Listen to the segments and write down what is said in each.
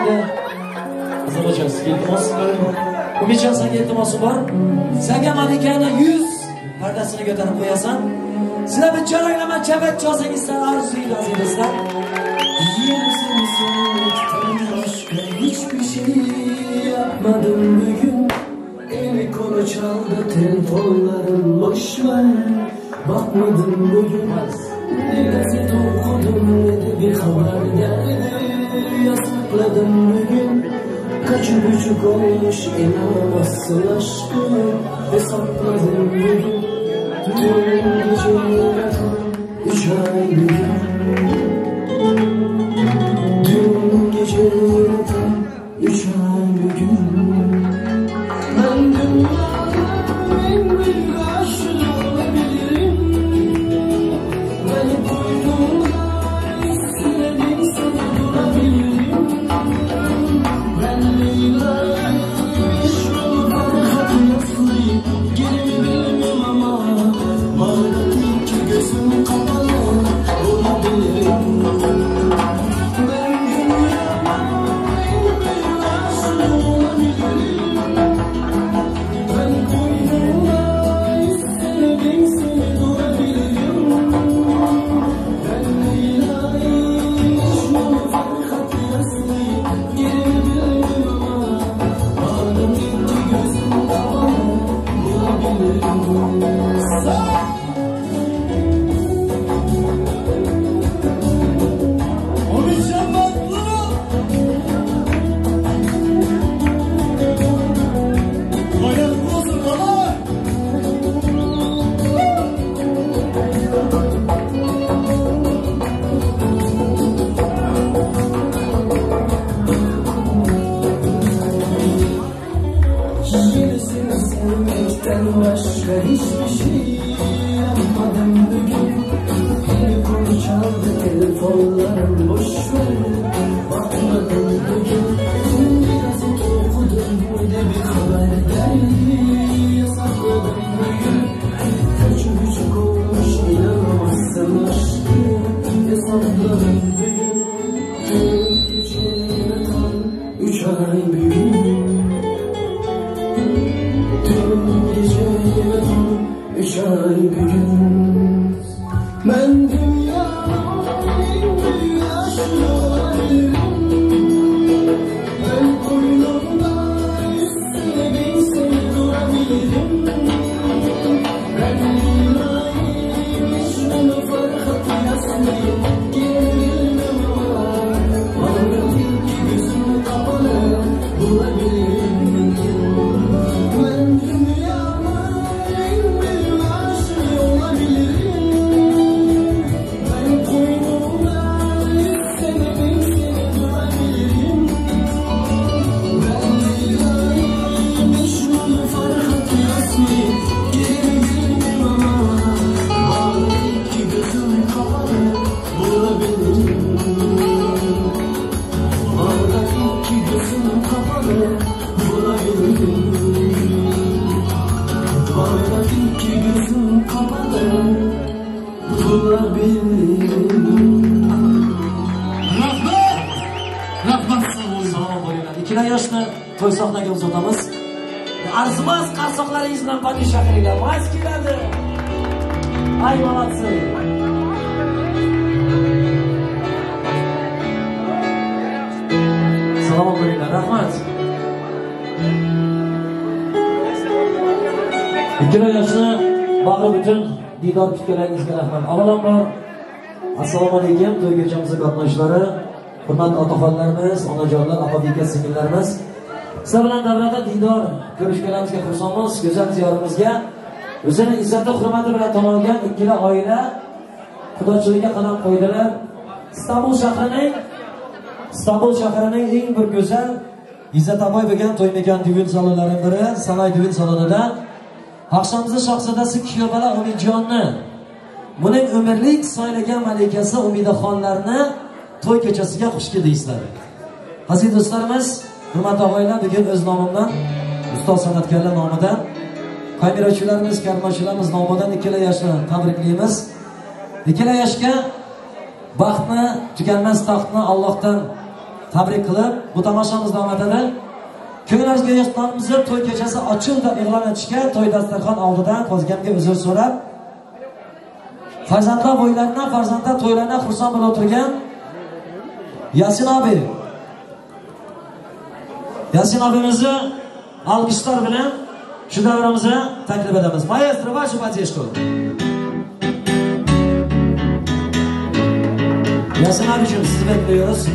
Endi Azimjon sizga iltimos. Umidjon senga iltimosim bor. Senga malikani 100 pardasini ko'tarib qo'yasan. Sizlar bir choraklama chavat cholsangizlar arzuydi aziz do'stlar. Başka hiçbir şey yapmadım bugün. Eli konu çaldı telefonlarım, boş ver, bakmadım bugün. Ne gazete okudum ne de bir haber geldi, yasakladım bugün. Kaçı buçuk olmuş inanamazsın aşkım, hesapladım bugün. Dün gece tam 3 ay bugün. Dün gece tam 3 ay bugün. Ben dünyanın en büyük aşığı olabilirim. Ben koyduğumda istedim seni durabilirim. Ben Leyla'yım, Mecnun'u Ferhat'ı yaslayıp gerimi bilmem ama Bağdat'ı iki gözüm kapalı olabilirim. Ben dünyanın en büyük aşığı olabilirim. Ben koynumda istedim seni durabilirim. Ben Leyla'yım, Mecnun'u Ferhat'ı yaslayıp gerimi bilmem ama Bağdat'ı iki gözüm kapalı bulabilirim. Başka hiçbir şey yapmadım bugün. Eli konu çaldı telefonlarım, boş ver, bakmadım bugün. Bir gazete okudum ne de bir haber geldi, yasakladım bugün. Kaçı buçuk olmuş inanamazsın aşkım, hesapladım bugün. Dün gece tam 3 ay bugün. Dün gece tam 3 ay bugün. Ben dünyanın en büyük aşığı olabilirim. Ben koynumda üstüne bin sene durabilirim. Ben Leyla'yım, Mecnun'u Ferhat'ı yaslayıp geri bilmem ama Bağdat'ı iki gözüm kapalı bulabilirim. Ben dünyanın en büyük aşığı olabilirim. Ben koynumda üstüne bin sene durabilirim. Ben Leyla'yım, Mecnun'u Ferhat'ı yaslayıp geri bilmem ama Bağdat'ı iki gözüm kapalı bulabilirim. Bağdat'ı iki gözüm kapalı bulabilirim. Bağdat iki gözüm kapalı bulabilirim. Rahmat! Rahmat sog' Sog' bo'linglar. Ikkala yoshni to'y sahnaga uzatamiz. Arzimas qarsoqlaringiz bilan podesha qilinglar. Vaz keladi. Ay молодцы. Salomat bo'linglar. Rahmat. Ikkala yoshni bag'ri butun diydor kutganlaringizga rahmat. Avvalambor assalomu alaykum to'y kechamiz qatnashchilari, hurmatli otaxonlarimiz, onajonlar, opa-beka singillarimiz. Sizlar bilan davrada diydor ko'rishganimizga xursandmiz. Go'zal ziyorimizga o'zini izzati hurmati bilan tanilgan ikkala oila qudachilikka qadam qo'ydilar. Istanbul shahrining eng bir go'zal izzataboy bo'lgan to'y mekan düğün salonlarining biri Saray düğün salonida Axshamimizni shahzodasi kuyovbola Umidjonni, buning umrlik soylagan malikasi Umidaxonlarni to'y kechasiga xush keldingizlar. Aziz do'stlarimiz, hurmatli og'aylar, bugun o'z nomimdan, ustoz san'atkorlar nomidan, kamerachılarimiz, karmachilarimiz nomidan ikkala yoshni tabriklaymiz. Ikkala yoshga baxtni, tuganmas taxtni Allohdan tabrik qilib, bu tomoshamiz davom etadi. Ko'nglingizni yo'qotganimizni to'y kechasi ochiq deb e'lon etishga to'y dasturxon oldidan qo'zgamga uzr so'rab, farzandlar bo'ylaridan, farzandlar to'ylaridan xursand bo'lib o'tirgan Yasin abi. Yasin abimizni alkışlar bilan shu davramıza taklif edamiz. Maestro, вашу поддержку. Yasin abicim, sizi bekliyoruz.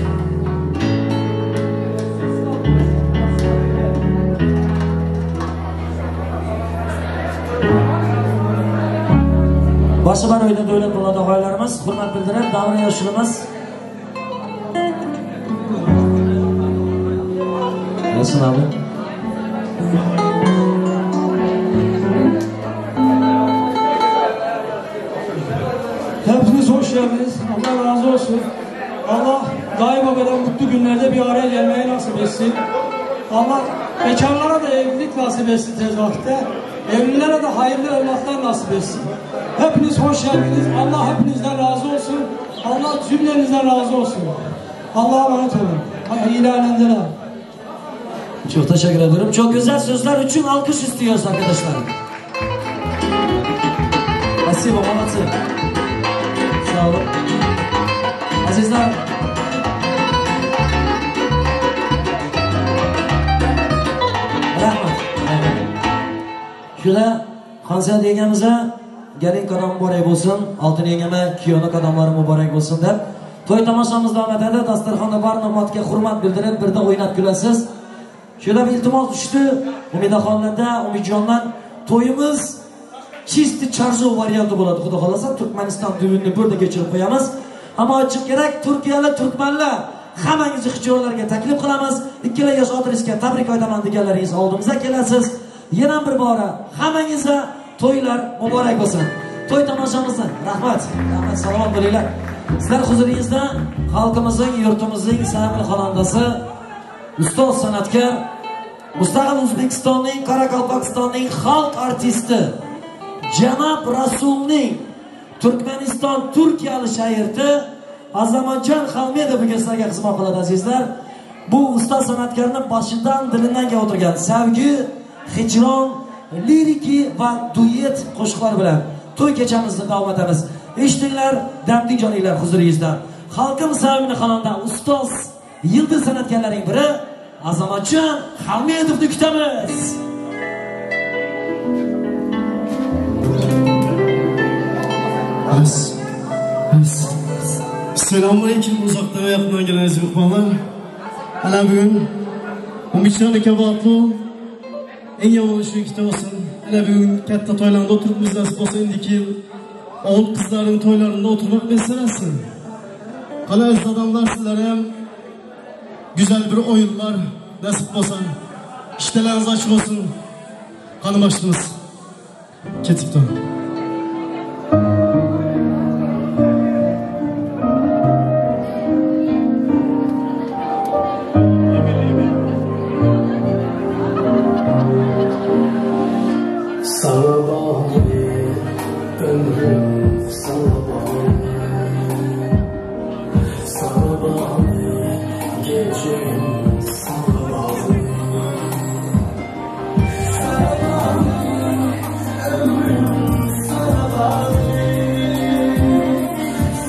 Başı var öyle devlet olan ağaylarımız, hürmet bildirip davra yaşılımız. Yasin abi. Hepiniz hoş geldiniz. Allah razı olsun. Allah daima böyle mutlu günlerde bir araya gelmeyi nasip etsin. Allah bekarlara da evlilik nasip etsin tez vakitte. Evlilere de hayırlı evlatlar nasip etsin. Hepiniz hoş geldiniz. Allah hepinizden razı olsun. Allah cümlenizden razı olsun. Allah'a emanet olun. İyi eğlenceler. Çok teşekkür ederim. Çok güzel sözler için alkış istiyoruz arkadaşlar. Спасибо, молодцы. Sağ olun. Azizler. Rahmat. Şöyle Xonziyat yengamize gelin qadam mübarek olsun, altın yengame kuyovni qadamlari mübarek olsun deb to'y tomoshamiz davom etadi. Dasturxonda bor nomodga hurmat bildirib, birda o'ynab kulasiz. Şöyle bir iltimos tushdi Umidaxonlarda, Umidjondan to'yimiz чисто charjov varianti bo'ladi, xudo xolasa. Turkmaniston düğününü burada geçirib qo'yamiz. Ammo aytishim kerak, Turkiyalik turkmanlar hammangizni hijorlarga taklif qilamiz. Ikkala yosh adresga tabrik aytaman deganlaringiz oldimizga kelasiz. Yana bir bora hammangizga to'ylar muborak bo'lsin. To'y tomoshamizni rahmat, rahmat, salomat bo'linglar. Sizlar huzuringizda xalqimizning, yurtimizning sevimli xonandasi, ustoz san'atkor, mustaqil O'zbekistonning, Qoraqalpog'istonning xalq artisti Janob Rasulning Turkmaniston Turkiyali shoiri Azamatjon Xalmedov bugun sizlarga xizmat qiladi azizlar. Bu ustoz san'atkorning boshidan dilidan kelib o'tirgan sevgi, hijron, liriki va duet qo'shiqlar bilan to'y kechamizni davom etamiz. Eshitinglar, damding joninglar huzuringizda. Xalqim sevimli xonanda ustoz yildiz san'atkorlarning biri Azamatjon Xalmedovni kutamiz. Selamünaleyküm uzaktan ve yakından gelen aziz mehmanlar. Hele bugün Umidjon aka batlı en yomon shu ikkita olsun. Hele bugün katta toylarında oturup biz nasip olsa indiki yıl oğul kızların toylarında oturmak meselesi. Kala aziz adamlar, sizlere hem güzel bir oyunlar nasip olsa. İşleriniz açık olsun. Kanım açtınız. Ketipten. Sana bağlı ömrüm, sana bağlı, sana bağlı gecem, sana bağlı, sana bağlı ömrüm, sana bağlı,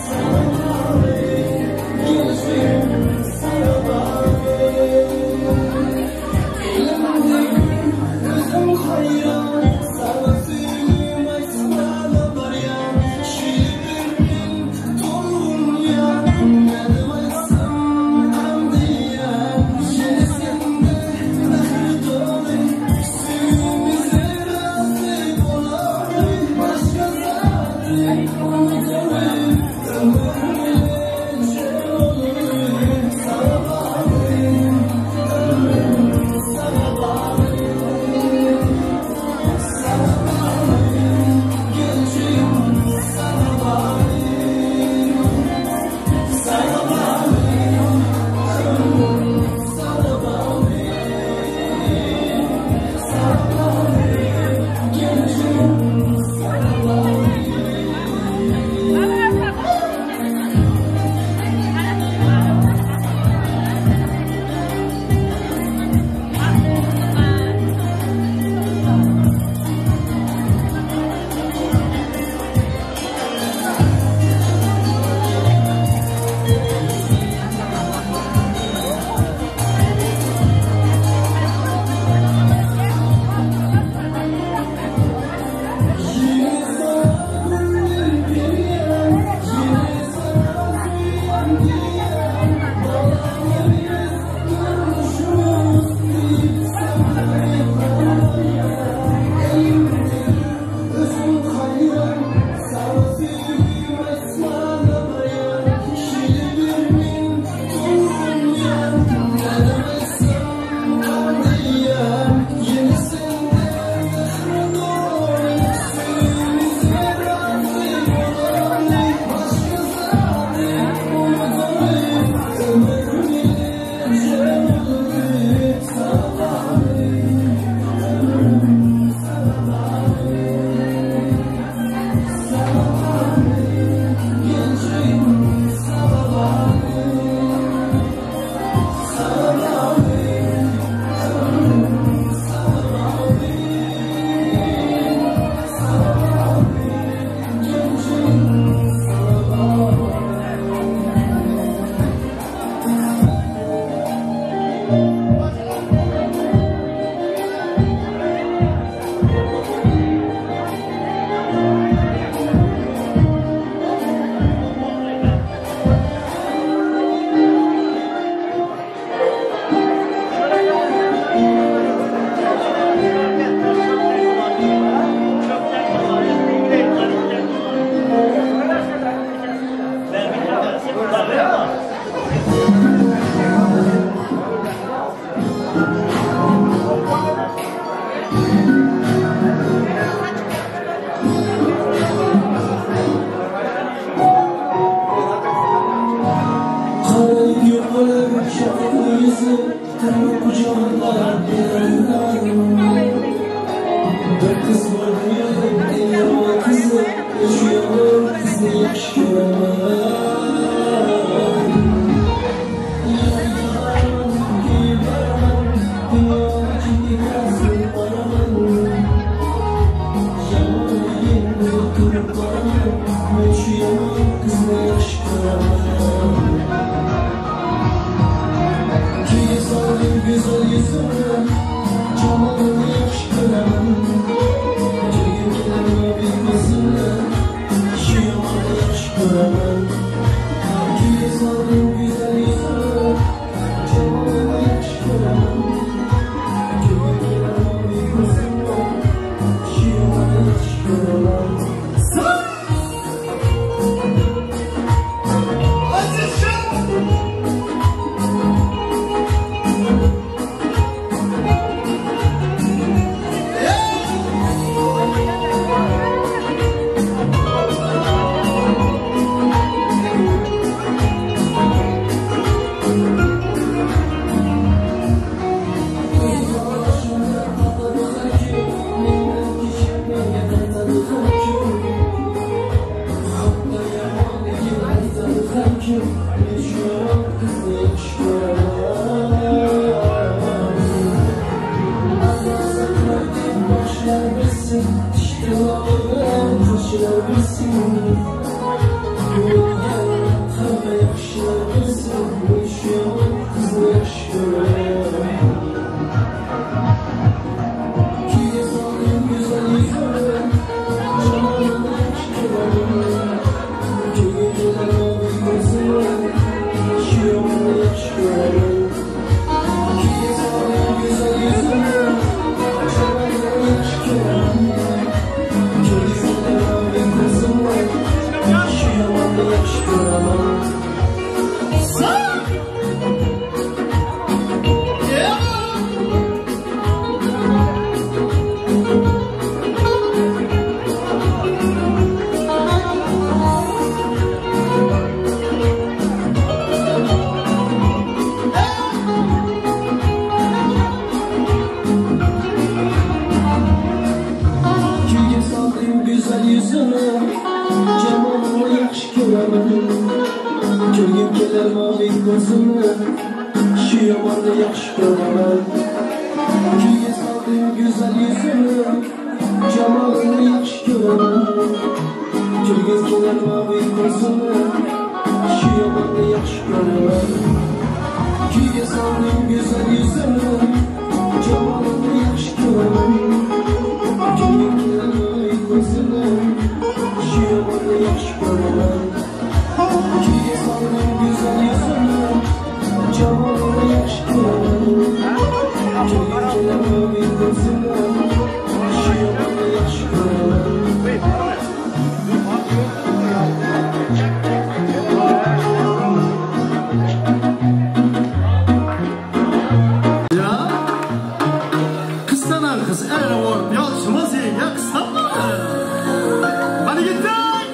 sana bağlı gecem, sana bağlı. Elimde gül, gözüm hayran. Sana sevgim açsana var ya, şiir Bir kız var dünyada en yaman kızı, şu yaman kızı yaxshi ko'raman. Kuyib boraman, dunyoni chekkasi boraman. Yomon turib boraman, men shu yomon qizni yaxshi ko'raman. Kuyga soldim go'zal yuzini, jamolini yaxshi ko'raman. Ko'rgim kelar moviy ko'zini, shu yomonni yaxshi ko'raman. Kuyga soldim go'zal yuzini, jamolini yaxshi ko'raman. Ko'rgim kelar moviy ko'zini, shu yomonni yaxshi ko'raman. Ko'rgim kelar moviy ko'zini, shu yomonni yaxshi ko'raman. Kuyga soldim go'zal yuzini, jamolini yaxshi ko'raman. Ko'rgim kelar moviy ko'zini, shu yomonni yaxshi ko'raman. Kuyga soldim go'zal yuzini, jamolini yaxshi ko'raman. Ko'rgim kelar moviy ko'zini, shu yomonni yaxshi ko'raman. Kuyga soldim go'zal yuzini, jamolini yaxshi ko'raman. Ko'rgim kelar moviy ko'zini, shu yomonni yaxshi ko'raman. Ya kıstanan kız ere varıp yalçımaz yenge kıstanma. Hadi gittik.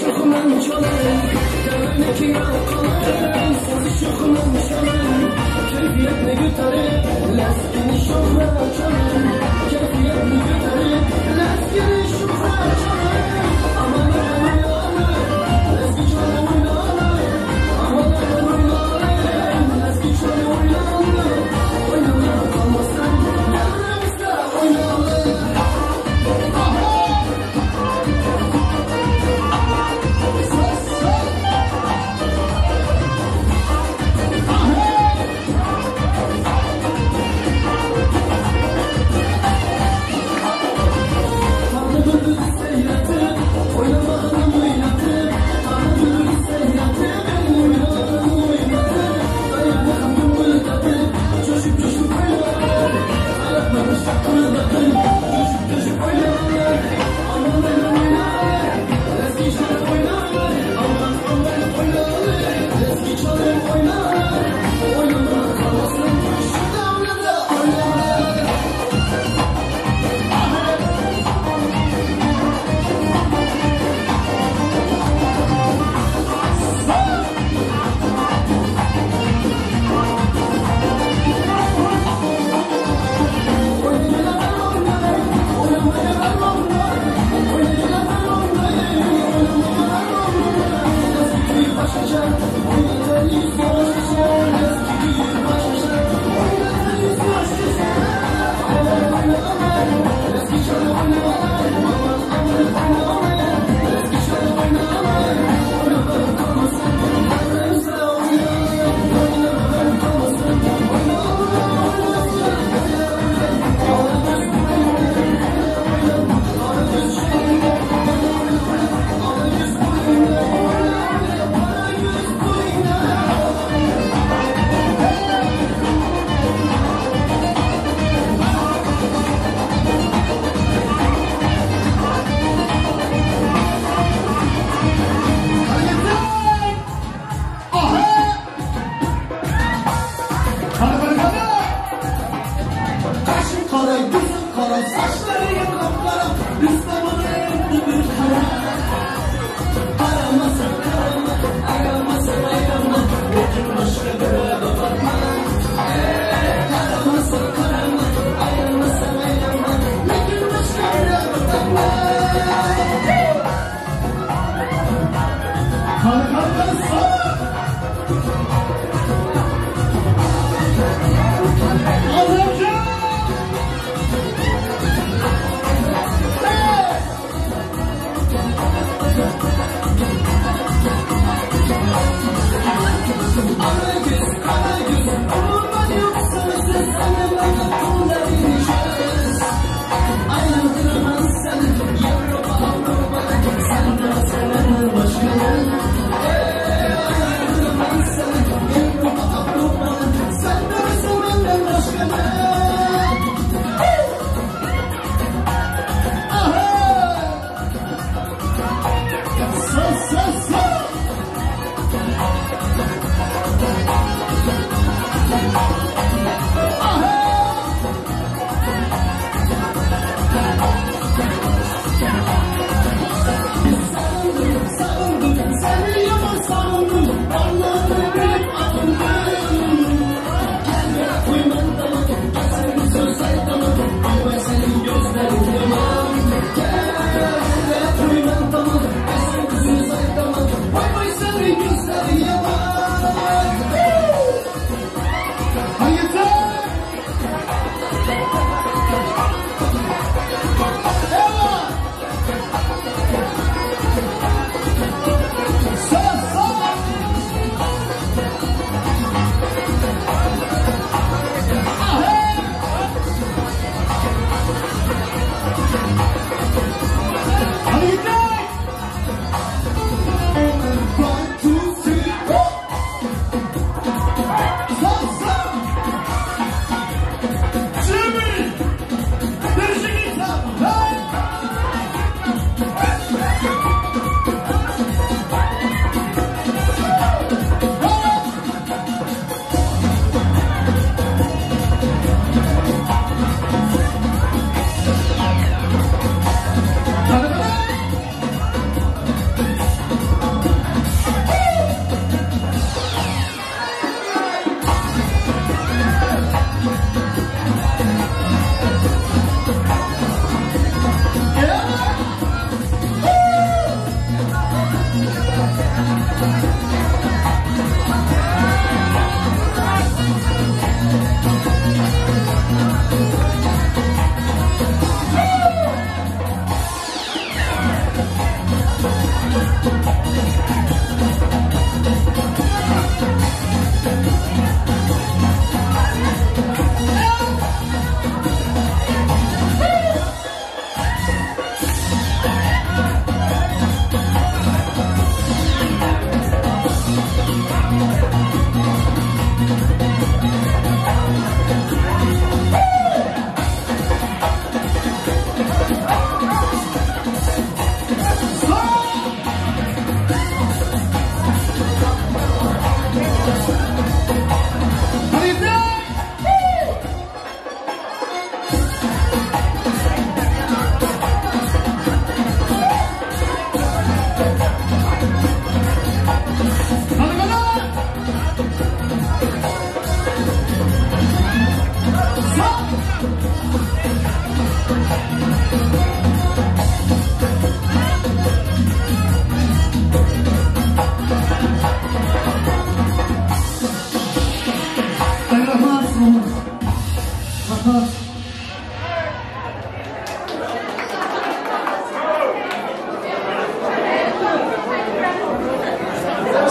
Sağ.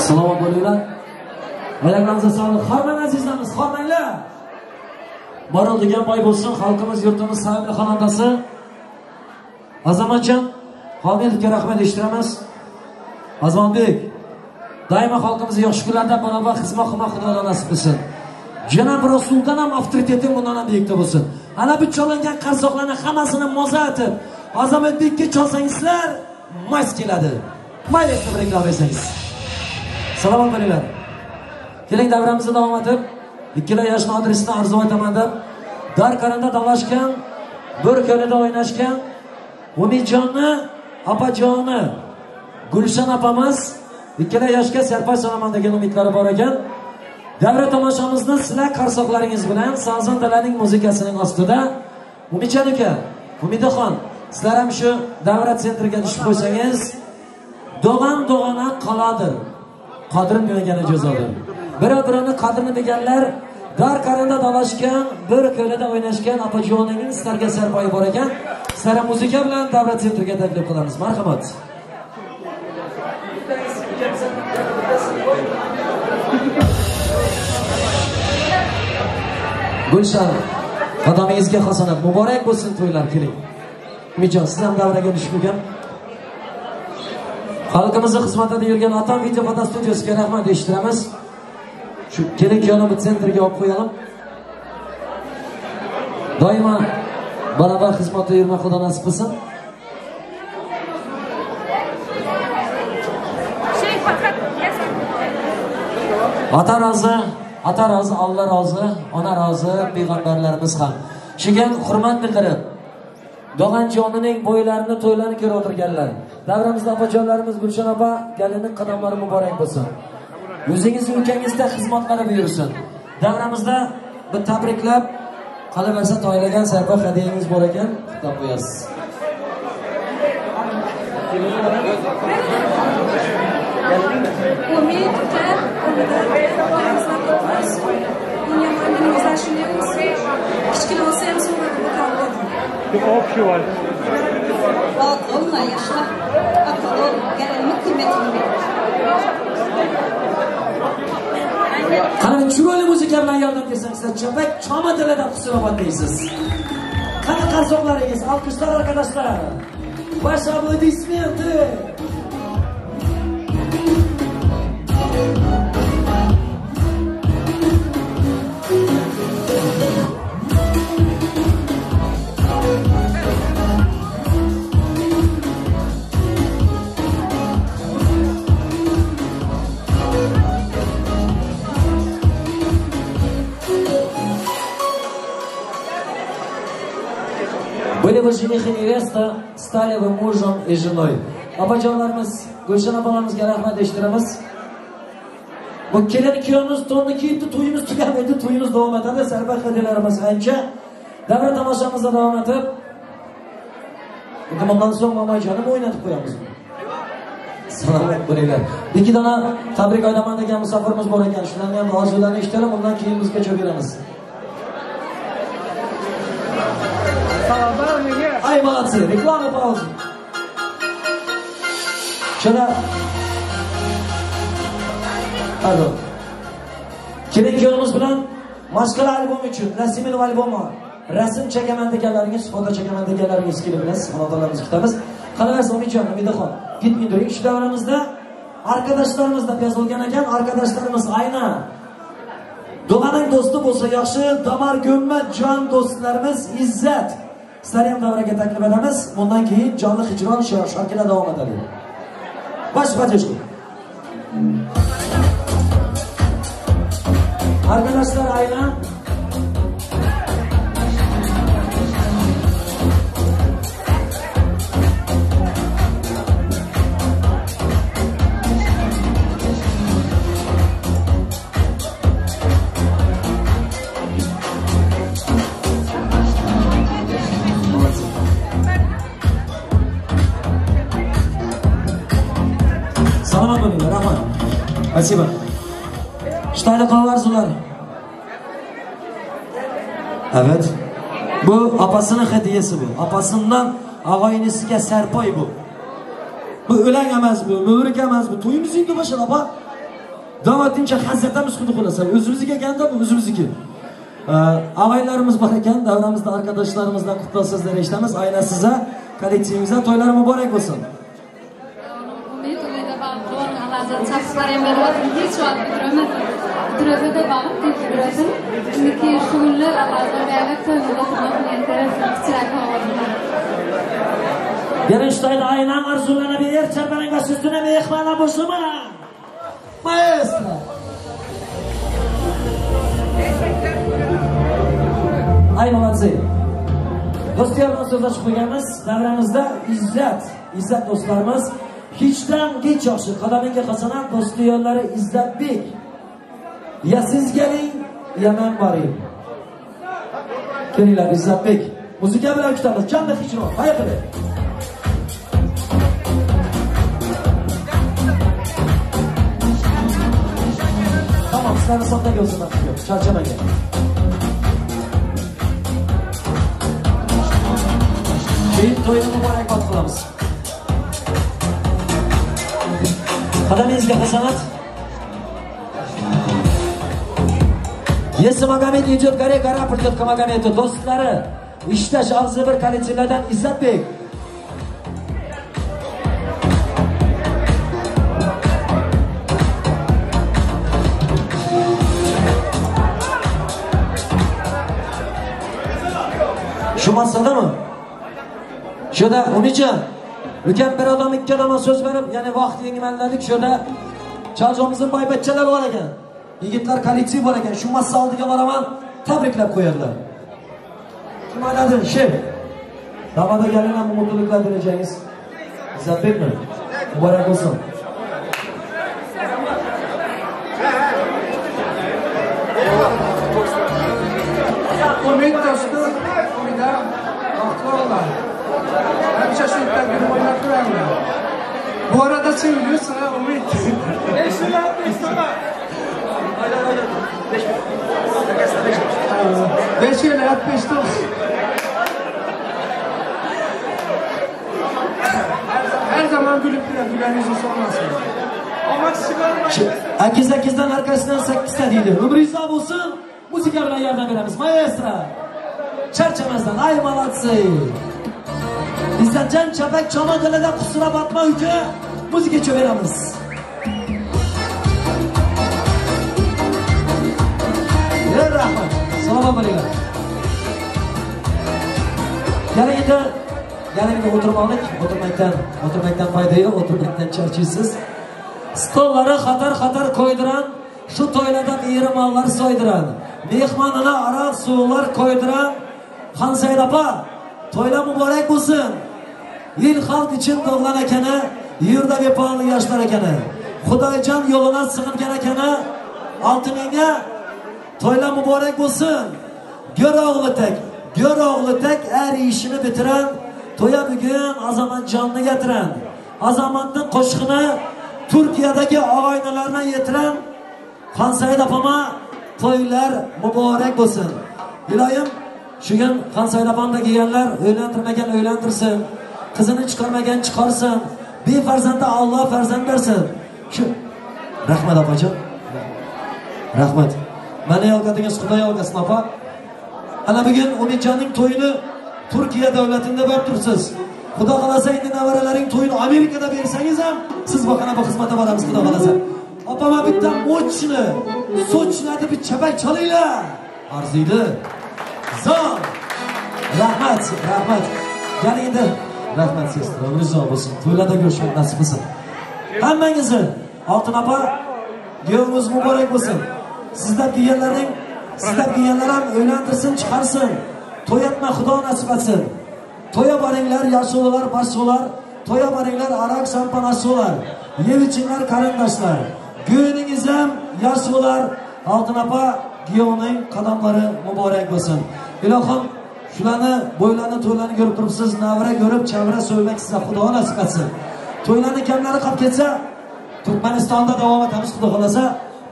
Salomat bo'linglar. Oyoqlaringizga sog'lik. Xormang azizlarimiz, xormanglar. Borol degan boy bo'lsin, xalqimiz, yurtimiz sevimli xonandasi Azamatjon Homidovga rahmat eshittiramiz. Azamatbek, doimo xalqimizni yaxshi kunlarda barobar xizmat qilmoq Xudo nasib qilsin. Janob Rasuldan ham avtoriteting bundan ham buyukda bo'lsin. Ana bu chalingan qarsoqlarni hammasini moza etib, Azamatbekka chalsangizlar, mas keladi. Mayli tabriklar bersangiz. Salomat bo'linglar. Keling davramizni davom etib, ikkala yoshni adresini arzu etaman deb, dar qaranda talashgan, bir ko'lida o'ynashgan Umidjonni, opajoni Gulshan opamiz ikkala yoshga sarpay solaman degan umidlari bor ekan. Davra tomoshamizni sizlar qarsoqlaringiz bilan sazandalarning muzikasining ostida Umidjon aka, Umidaxon, sizlar ham shu davra sentriga tushib qo'ysangiz, do'g'an do'g'ana qoladir. Qadrini bilmagani jazodir. Bir-birini qadrini bilganlar dar qaranda dalashgan, bir ko'lida o'ynashgan opajoningiz sizlarga sarpoyi bor ekan. Sizlar muzika bilan davlat sentriga taklif qilamiz. Marhamat. Gulshan, qadamingizga hasanat muborak bo'lsin to'ylar, keling. Umidjon, siz ham davraga tushib qo'ygan. Xalqimizni xizmatida yurgan Atam video foto studiyasiga rahmat eshittiramiz. Shu kelin kuyovni sentrga olib qo'yalım. Doimo barobar xizmatda yurma Xudo nasib qilsin. Ota rozi, ota rozi, Alloh rozi, ona rozi, payg'ambarlarimiz ham. Shunga hurmat bildirib, Dog'anjonining bo'ylarini, to'ylarini ko'rib o'tirganlar. Davramizda opajonlarimiz Gulshan opa, kelinning qadamlari muborak bo'lsin. O'zingiz ukangizda xizmatlari buyursin. Davramizda bir tabriklab, qolaversa to'ylagan sarpo hadiyangiz bor ekan, xutlab qo'yasiz. Umid uka, kichkina bo'lsa ham sovg'a var. Onunla yaşa, akıllı ol, gelinimi kıymetini bil. Qani chiroyli muzika bilan yordam bersangizlar, chapak chomatalardan xushobod deysiz. Qani qarsoqlaringiz, alqishlar arkadaşlar. Ваши аплодисменты. Были вы жених и невеста, стали вы мужем и женой. Opajonlarimiz, Gulshan opalarimizga rahmat eshittiramiz. Bu kelin kuyovimiz to'nni kiyibdi, to'yimiz tugamaydi, to'yimiz davom etadi. Sarvar hadiyalarimiz ancha. Davra tomoshamizda davom etib, bundan so'ng momoyjonimni o'ynatib qo'yamiz. Salomat bo'linglar. Ikki dona tabrik aytaman degan musofirimiz bor ekan. Shularni ham orzularini eshitamiz, undan keyin bizga cho'kiramiz. Ay, молодцы, реклама пауза. Şöyle pardon. Keling yolumuz bilan Mashqala albomi uchun, Nasiminov albomi. Rasm chekaman deganlaringiz, foto chekaman deganlaringiz kelibmiz, xonadonlarimizni kutamiz. Qalaversa Umidjon, Umidaxon, gitmay turing. Shu davramizda arkadaşlarımız da yazılgan ekan, arkadaşlarımız ayna. Doğanın do'sti bo'lsa yaxshi, damar gömme jon do'stlarimiz Izzat. Sizlarni ham davraga taklif etamiz. Bundan keyin jonli hijron sharkila davom etadi. Baş поддержку. Arkadaşlar ayna. Salomat bo'linglar, rahmat. Спасибо. Shtayli qolarzular. Evet. Bu apasının hediyesi bu. Apasından ağaynisiga sarpoy bu. Bu o'lang emas bu, mübrik emas bu. To'yimiz endi boshlar apa. Davotincha hazratamiz xudo xolasa. O'zimizga kelganda bu o'zimizniki. Ağaylarimiz bor ekan, davramizda arkadaşlarımızdan qutlov so'zlari eshitamiz. Ayna size, kollektivimizga to'ylar muborak bo'lsin. Hiç vaxt qudratida borib qudratini indiki shu kunlar Allohdan beri to'yda kichikroq ovozni. Yana shtayda aynan arzularni ber, charbaning va ustuna mehmonlar bo'lsinmi? Maestro. Ay молодцы. Do'stlar bilan so'zlashib qo'yganmiz. Davramizda Izzat, Izzat do'stlarimiz Hiçten geç yaxshi, qadamingga hasanat do'stiyonlari Izzatbek. Ya siz keling, ya men boring. Kelinglar Izzatbek. Muzika bilan kutamiz. Jonli hijron. Hayqiri. Tamam, sizlarni sahnaga o'zim yo'q, charchamang. Keyin to'yni muborakbod qilamiz. Qadamingizga hasanat. Если Магомед идет горе, гора придет к Магомету. Do'stlari, ishlash og'zi bir kollektivlardan Izzatbek. Shu masadami? Shuda Umidjon, ulkan bir odam ikki odamga so'z berib, ya'ni vaqt yengmalladik. Shuda Chaljonimizning boyvachchalari bor ekan. Yigitlar kollektiv bor ekan. Shu massa oldiga boraman, tabriklab qo'yadilar. Kim aytadi? Shef. Davada kelgan ham mutluluklar tilaysiz. Izzatbekmi? Muborak bo'lsin. Umid do'stu, Umida baxtli o'lar. Hamisha shu yerdan kulib o'ynab turarlar. Bu arada seviliyorsun ha Umid. 5 lira, 5 lira. 5 lira, 5 lira. Her zaman gülüp duran, gülen yüzü sormasın. Akiz akizdan arkasidan 8 ta deydi. Umringiz uzoq bo'lsin. Muzika bilan yordam beramiz. Maestro. Charchamasdan ay молодцы. Izzatjon chapak choma dilida qusura batma uka muzika cho'beramiz. Rahmat. Salomat bo'linglar. Yana endi o'tirmoqlik, o'tirmakdan foyda yo'q, o'tirmakdan charchaysiz. Stollari xatar-xatar qo'ydiran, shu to'ylardan eri-mollar so'ydiran, mehmonona aroq suvlar qo'ydiran Xonsaid opa, to'ylar muborak bo'lsin. Yil xalq uchun tug'lan ekani, yerda bepoli yoshlar ekani. Xudoyjon yo'lidan sig'ingan ekani, oltiningga to'ylar muborak bo'lsin. Go'r o'g'li tek er ishini bitiran, to'ya bugun Azamatjonni getiran. Azamatning qo'shig'ini Turkiyadagi og'aynilarına yetiran Xonsaid opama to'ylar muborak bo'lsin. Iloyim shu kun Xonsaid opamda kelganlar uylantirmagan uylantirsin, qizini chiqarmagan chiqarsin, Befarzandda Alloh farzand bersin. Shu rahmat opajon. Rahmat. Mana yolqadingiz, Xudo yolqasin opa. Ana bugun Umidjonning to'yini Turkiya davlatida berib tursiz. Xudo xolasa endi nevaralaring to'yini Amerikada bersangiz ham siz baqana bu xizmatga boramiz Xudo xolasa. Opama bitta mochni, sochlarni bir chapak chalinglar. Arziydi. Zor. Rahmat, rahmat. Yana endi rahmat sizga. Umringiz uzoq bo'lsin. To'ylarda ko'rishmak nasib qilsin. Hammangizni Oltin opa, kuyovingiz muborak bo'lsin. Sizlar kelganlarning, sizlar kelganlar ham uylantirsin, chiqarsin. To'yatma Xudo nasib etsin. To'ya boringlar, yaxshi o'lar, boshqa o'lar. To'ya boringlar, aroq shampanasi o'lar. Yeb ichinglar qarindoshlar. Kuyovingiz ham yaxshi bo'lar. Oltin opa, kuyovning qadamlari muborak bo'lsin. Ilohim shularni, bo'ylarni, to'ylarni ko'rib turibsiz, navra ko'rib, chavra so'ymak sizga Xudo nasib etsin. To'ylarni kamlari qolib ketsa, Turkmanistonda davom etamiz Xudo xolasa.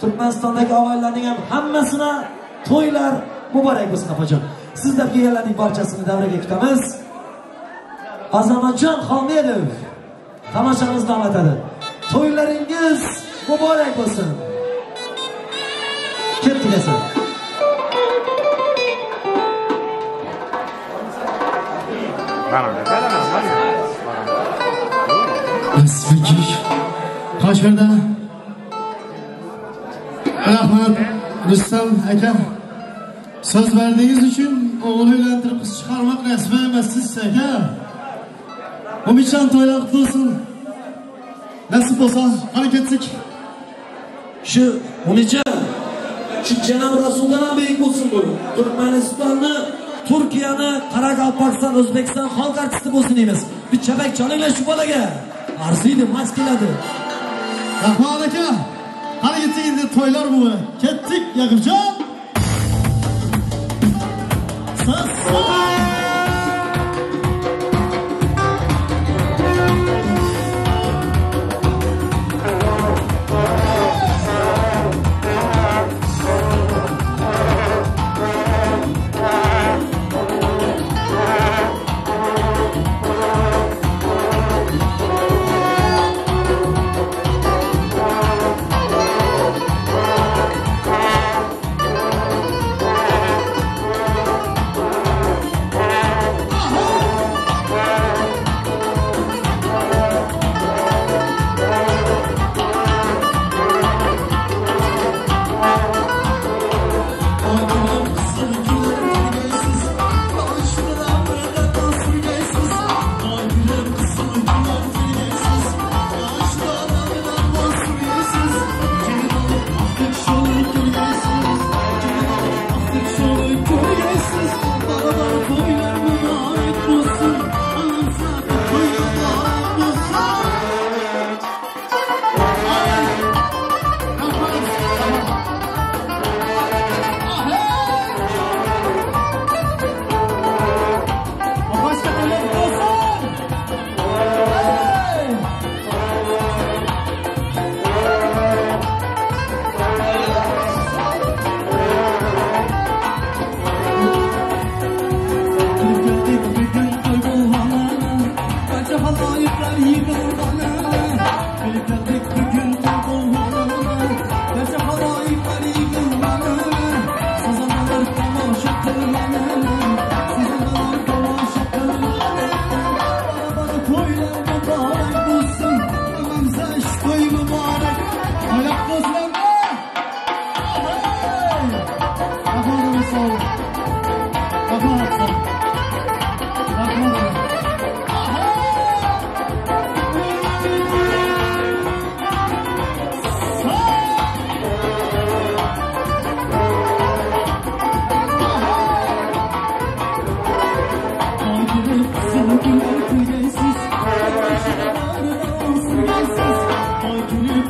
Turkmanistondagi oilalarning ham hammasina to'ylar muborak bo'lsin opajon. Sizlar kelganlarning barchasini davraga kutamiz. Azamatjon Xolmedov tomoshamizni davom etadi. To'ylaringiz muborak bo'lsin. Ketdik esa. Qoshmirda rahmat Rustam aka, so'z verdingiz uchun o'g'il uylantirib qiz chiqarmoq nasib emas siz aka. Umidjon to'ylar qutlu bo'lsin. Nasib bo'lsa qani ketsak. Shu Umidjon, shu Janob Rasuldan ham buyuk bo'lsin bu. Turkmanistonni, Turkiyani, Qoraqalpog'iston, O'zbekiston xalq artisti bo'lsin deymiz. Bir chapak chalinglar shu bolaga. Arziydi, maz keladi. Rahmat aka. Qani ketsak endi to'ylar muborak. Ketdik Yaqubjon. Ay gülüp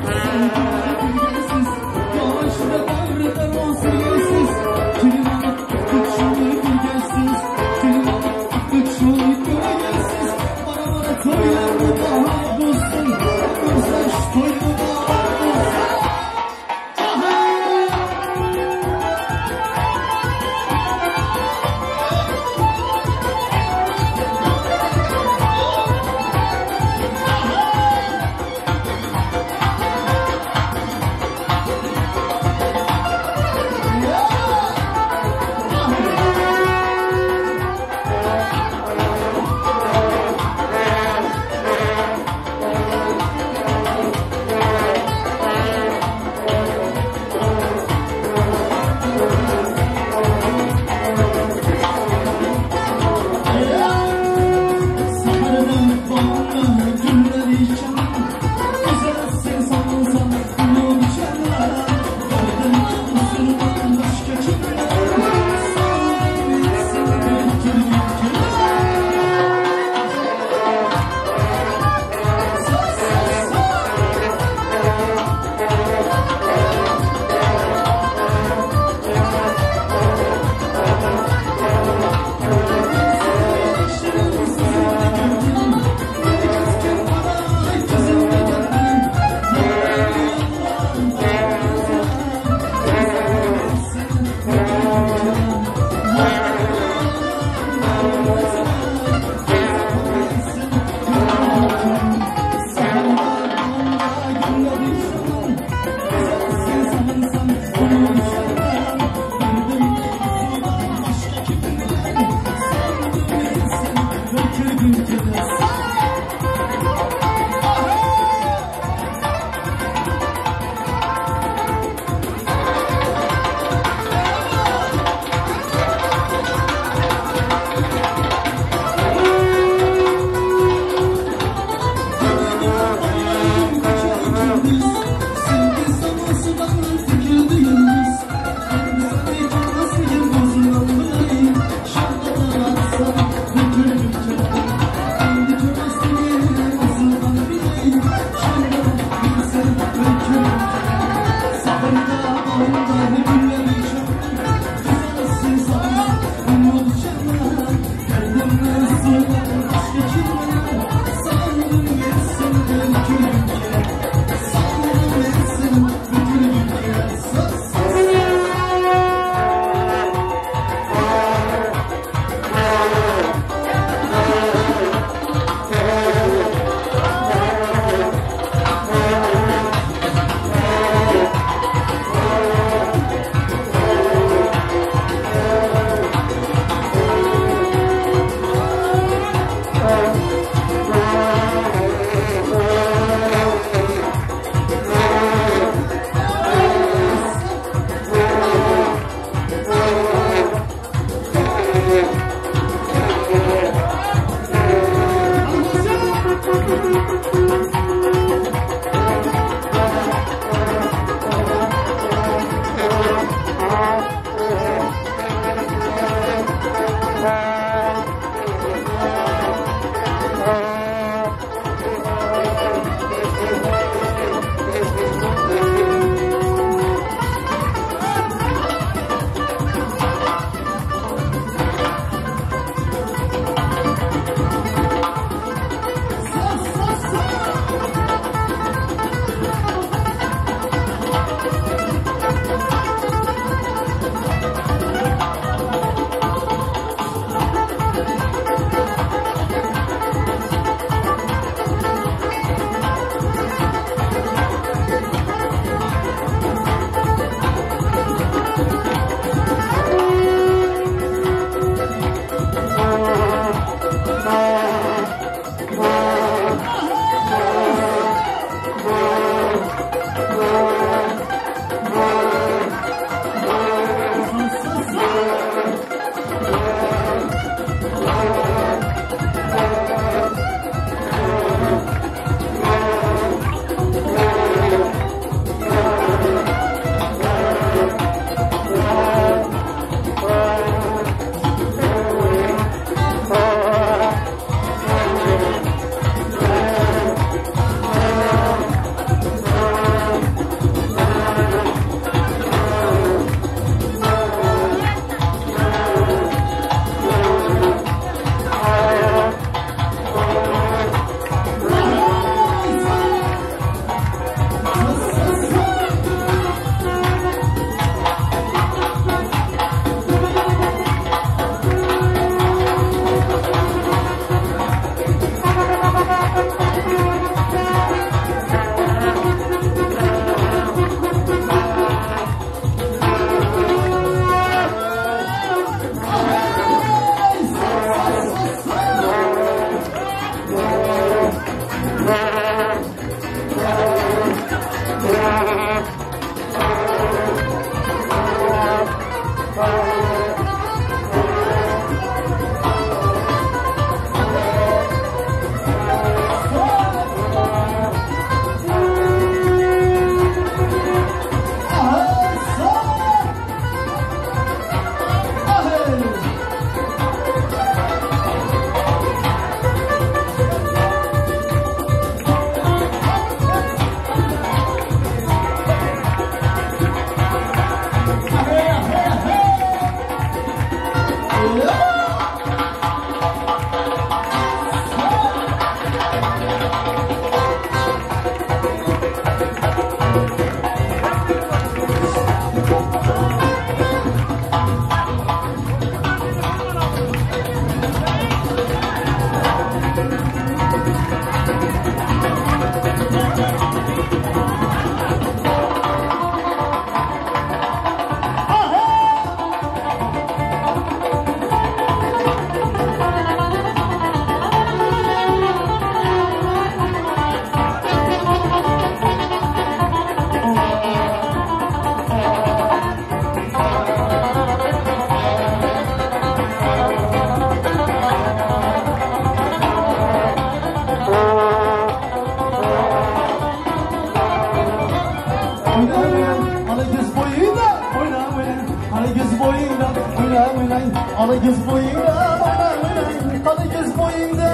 Oyna oyna, ala göz boyunda. Oyna oyna, ala göz boyunda. Oyna oyna, ala göz boyunda. Oyna oyna, ala göz boyunda.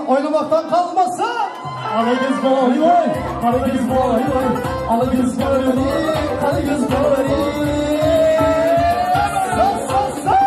Oynamaktan kalmasa. Ala göz boy boy, kara göz boy boy, ala göz boy, kara göz boy. Sa sa sa.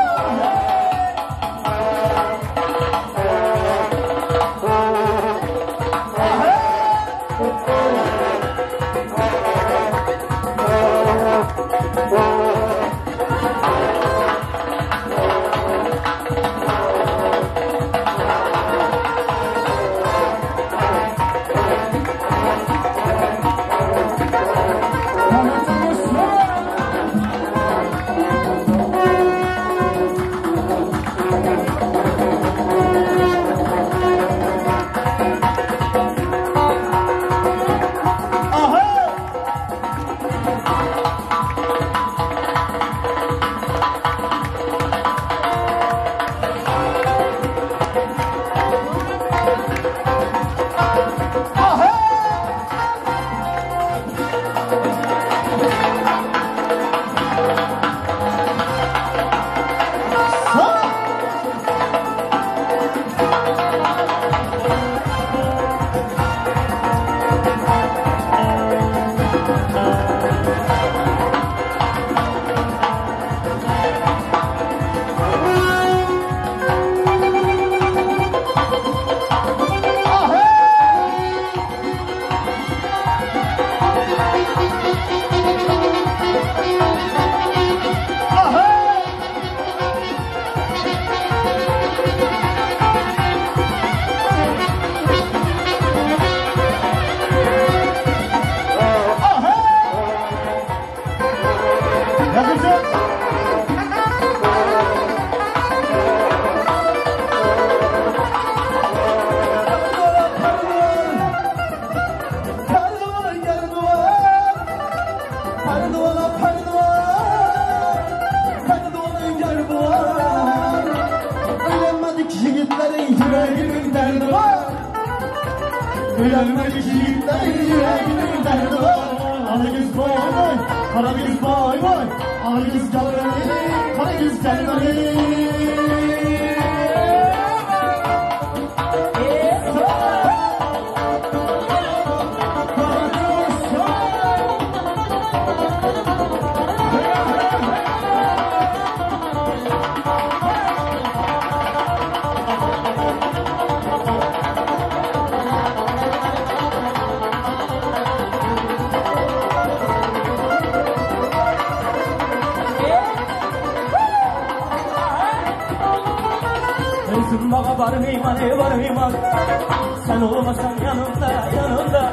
Sen olmasan yanımda, yanımda.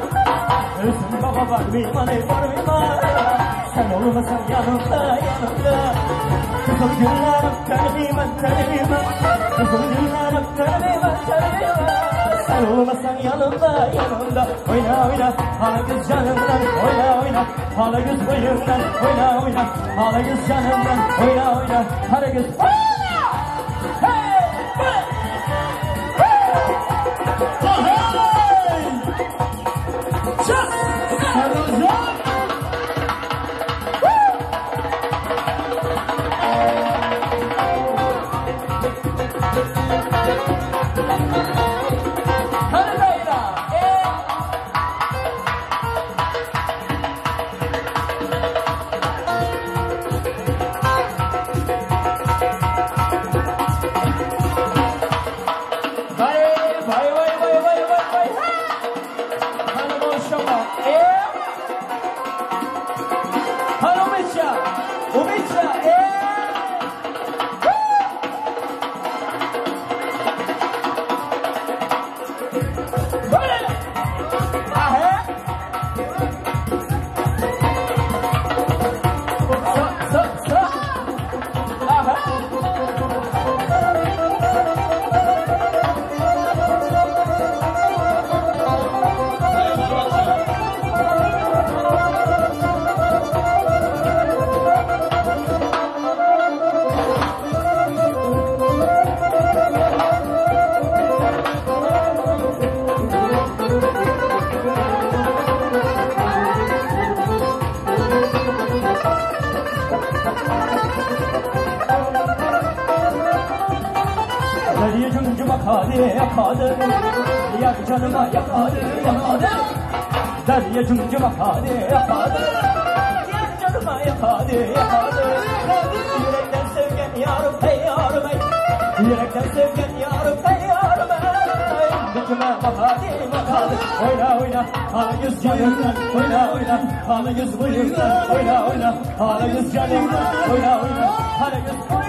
Özüm baba var mıyım, anne var mıyım? Sen olmasan yanımda, yanımda. Kızıl güller öpter miyim, öpter miyim? Kızıl güller öpter miyim, öpter miyim? Sen olmasan yanımda, yanımda. Oyna oyna, hala göz canımdan. Oyna oyna, hala göz boyumdan. Oyna oyna, hala göz canımdan. Oyna oyna, hala göz. Umitcha! Umitcha! Yakadı, yak canıma yakadı, yakadı. Derya cumcuma kadı, yakadı. Yak canıma yakadı, yakadı. Yürekten sevgen yarım, hey yarım, hey. Yürekten sevgen yarım, hey yarım, hey. Cumcuma bakadı, bakadı. Oyna oyna, hala yüz canımdan. Oyna oyna, hala yüz bıyıktan. Oyna oyna, hala yüz canımdan. Oyna oyna, hala yüz bıyıktan.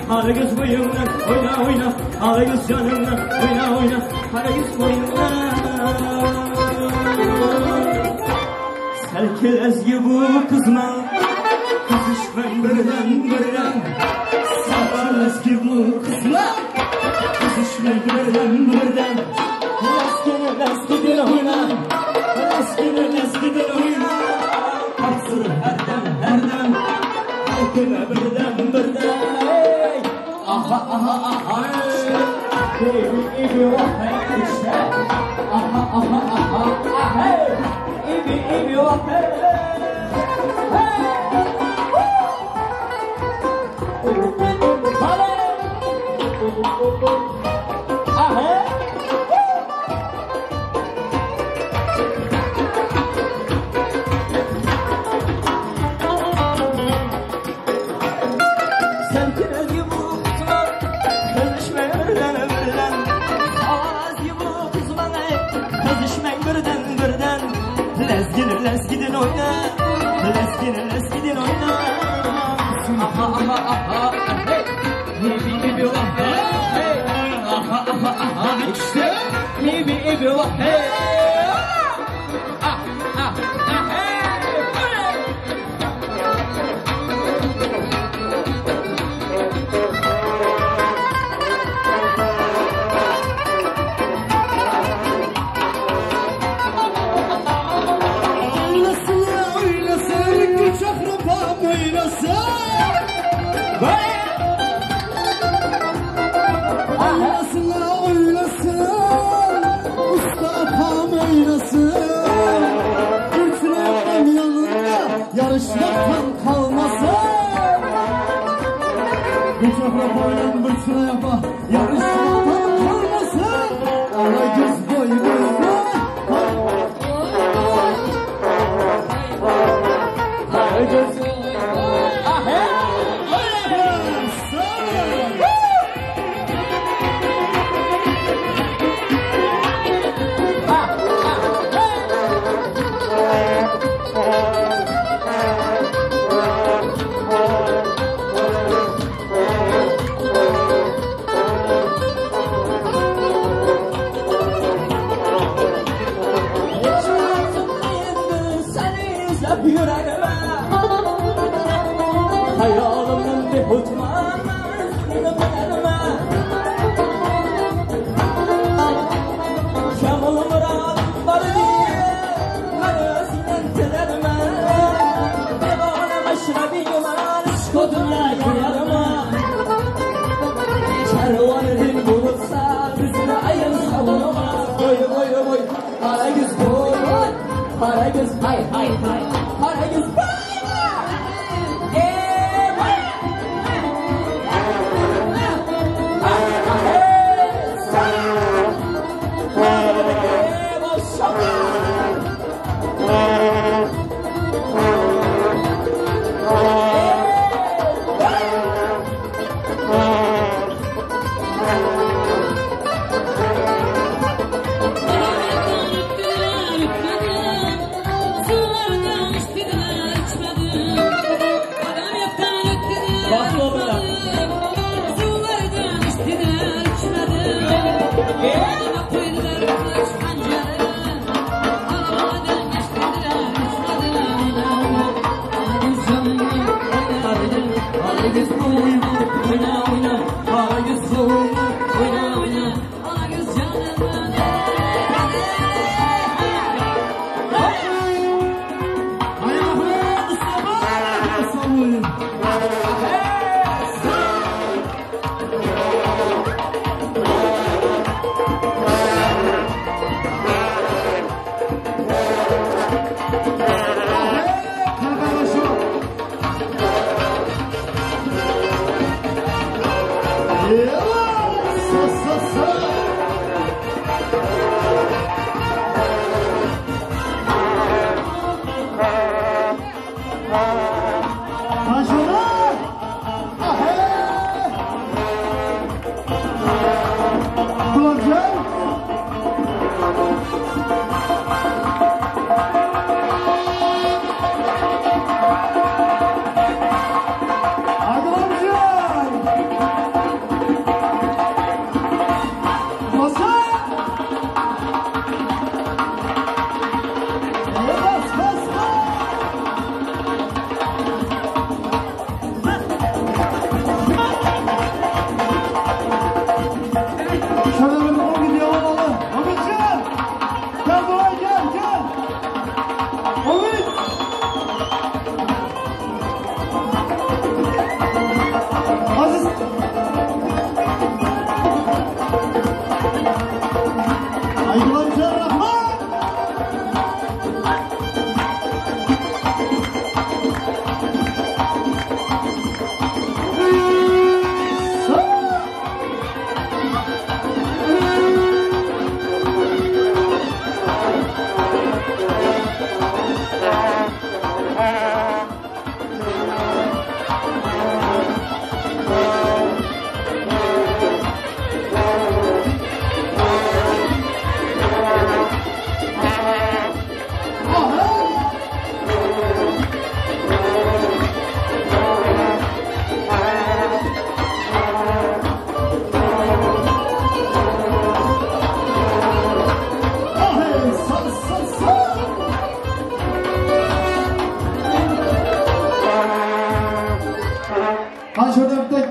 Kara göz boyundan oyna oyna, kara göz canımdan oyna oyna, kara göz boyundan. Selkelezgi bu kızma, kızışman birden birden. Selkelezgi bu kızma, kızışman birden birden. Leskine leskiden oyna, leskine leskiden oyna. Kapsın herden herden, herkeme birden birden. Aha aha aha, baby ibi oh hey işte. Aha aha aha hey, ibi ibi oh hey hey. Aha. Lezginin oyna, lezginin lezginin oyna. Aha aha aha, hey, ibi ibi oh hey, hey, aha aha aha, işte, ibi ibi oh hey, ah ah ah hey. Oynasın oynasın, usta apam oynasın. Güçlü yanında yarışmaktan kalmasın. Güçlü apam bir yapa yarışmaktan kalmasın. Ara göz boyu boyu. Ara göz. Karagöz hay hay hay, Karagöz bay.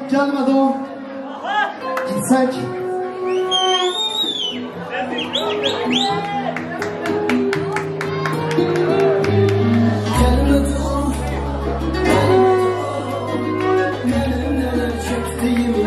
Gelmedi o, benim neler çektiğimi.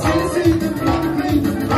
Seni sevdim, bırakmaydım,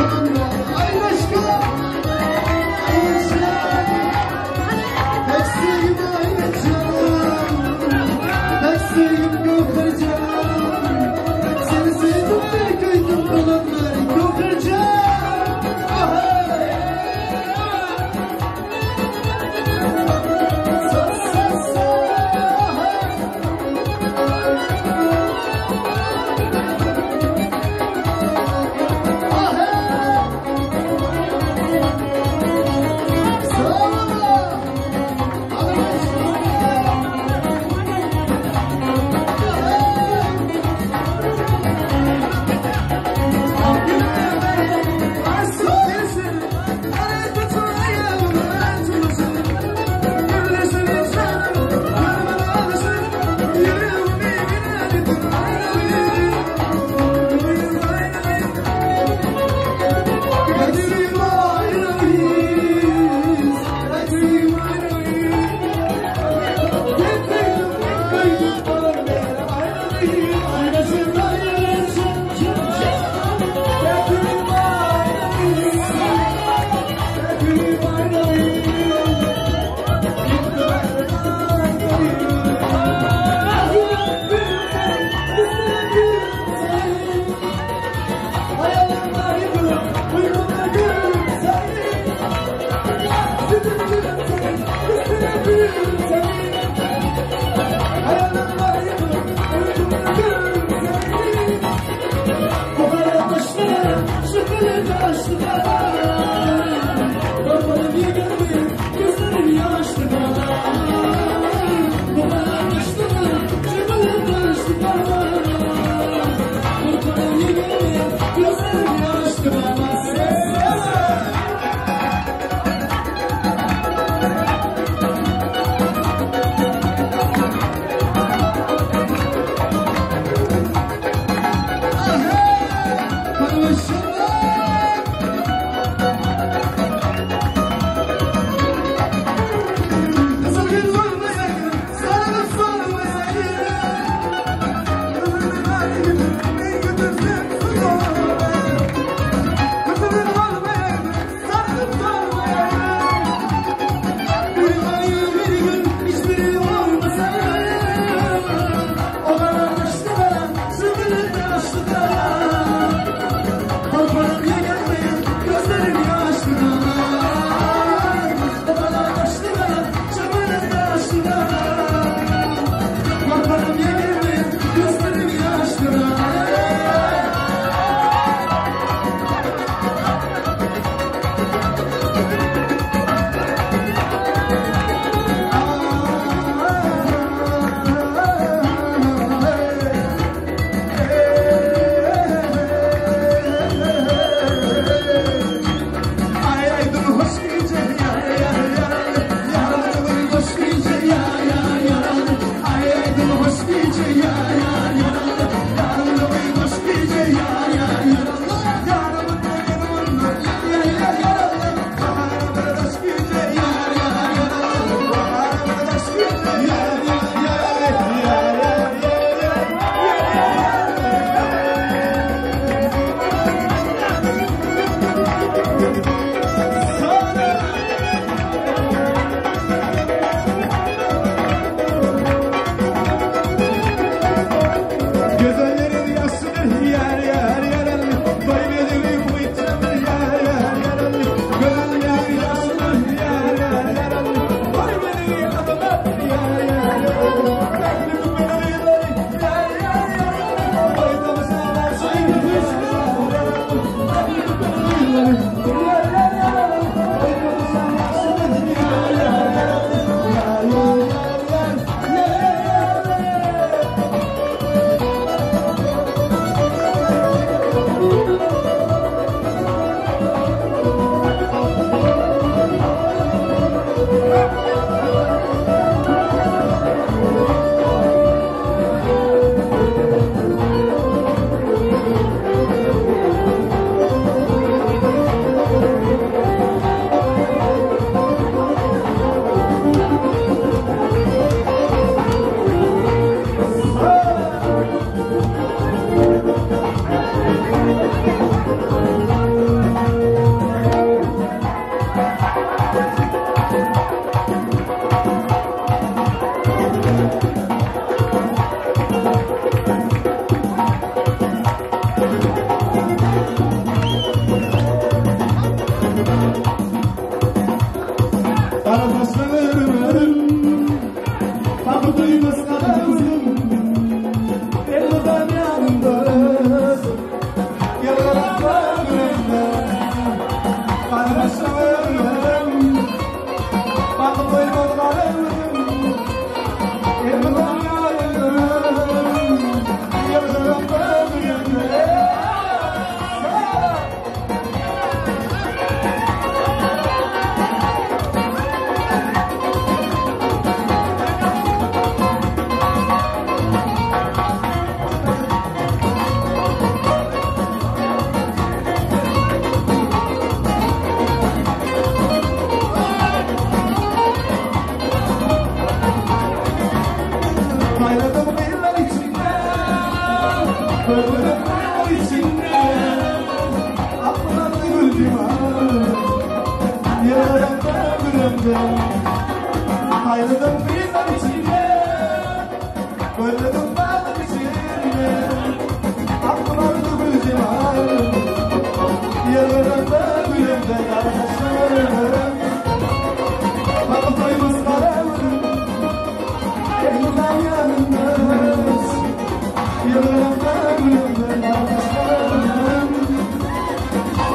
Çıkılır taşlı bana, korkarım yeğenim, gözlerim yaşlı bana. Babalar taşlı bana, çıkılır taşlı bana, korkarım yeğenim, gözlerim yaşlı bana.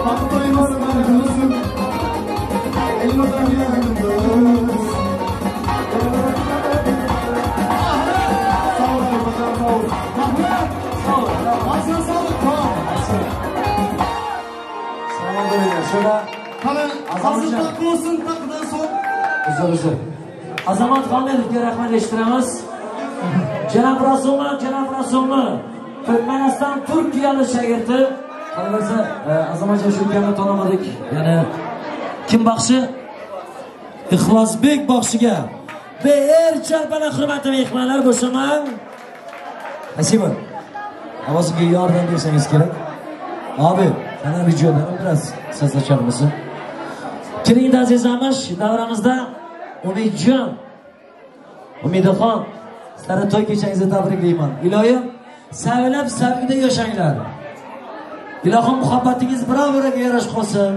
Tatlı gözüm, elini yanımız. Sağ ol, sağ ol. Sağ ol. Ağzına sağlık. Sağ ol. Şurada. Hazır tatlı olsun, tatlıdan son. Uzun uzun. Azamat Xonmelovga rahmat eshittiramiz. Janob Rasulni, Janob Rasulni Turkmaniston Turkiyali shogirdi. Qolaversa, Azamatjon shu ukamni tanimadik. Ya'ni kim baxshi? Ixlosbek baxshiga. Bir chalpana hurmatli mehmonlar bo'lsin. Спасибо. Ovozimga yordam bersangiz kerak. Abi, sana rica ederim biraz ses açar mısın? Keling azizlarimiz, davramizda Umidjon, Umidaxon, sizlarni to'y kechangizni tabriklayman. Iloyim, sevilib sevgida yashanglar. Ilohim muhabbatingiz biror-biriga yarashib qolsin.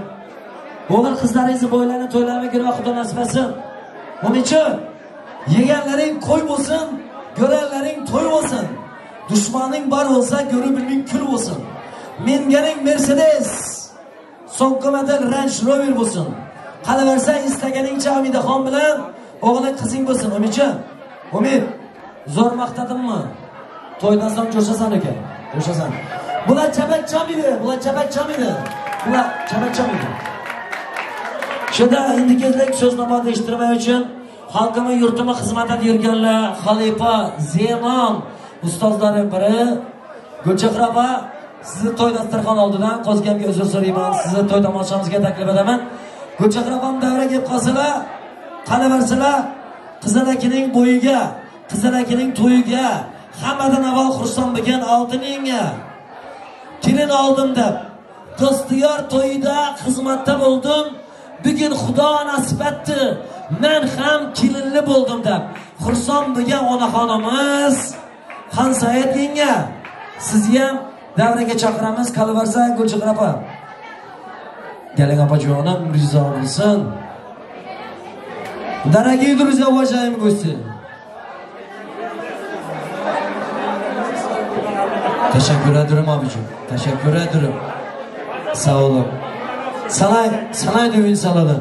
O'g'il qizlaringizni bo'ylarini to'ylarini gunoh Xudo nasib etsin. Umidjon, yeganlaring qo'y bo'lsin, ko'ranlaring to'y bo'lsin. Dushmaning bor bo'lsa, ko'rib bilming kul bo'lsin. Minganing Mercedes, so'nggi model Range Rover bo'lsin. Qalaversa istaganingcha Umidaxon bilan o'g'li qizing bo'lsin. Umidjon, Umid, zo'r maqtadimmi? To'ydan so'ng jo'shasan ekan, jo'shasan. Bular chapak chamaydi, bular chapak chamaydi. Bular chapak chamaydi. Shunda endi kezlik so'zni eshittirmay uchun xalqimni, yurtimni xizmatida yurganlar, xalifa, zemon ustozlarining biri Gulchehra opa, sizni to'y dasturxon oldidan qo'zgamga uzr so'rayman, sizni to'y tomoshamizga taklif etaman. Gulchehra opam davra kelib qolsalar, qalaversalar, qizalakining bo'yiga, qizalakining to'yiga hammadan avval xursand bo'lgan Oltiningga kelin oldim deb do'stiyor to'yida xizmatda bo'ldim. Bugun Xudo nasib etdi, men ham kelinli bo'ldim deb xursand bo'lgan onaxonimiz Xonsaid yenga, sizni ham davraga chaqiramiz. Qalaversa Gulchehra opa. Keling opajonim, rizo bo'lsin. Дорогие друзья, уважаемые гости. Teşekkür ederim abicim. Teşekkür ederim. Sağ olun. Sanay düğün salonu.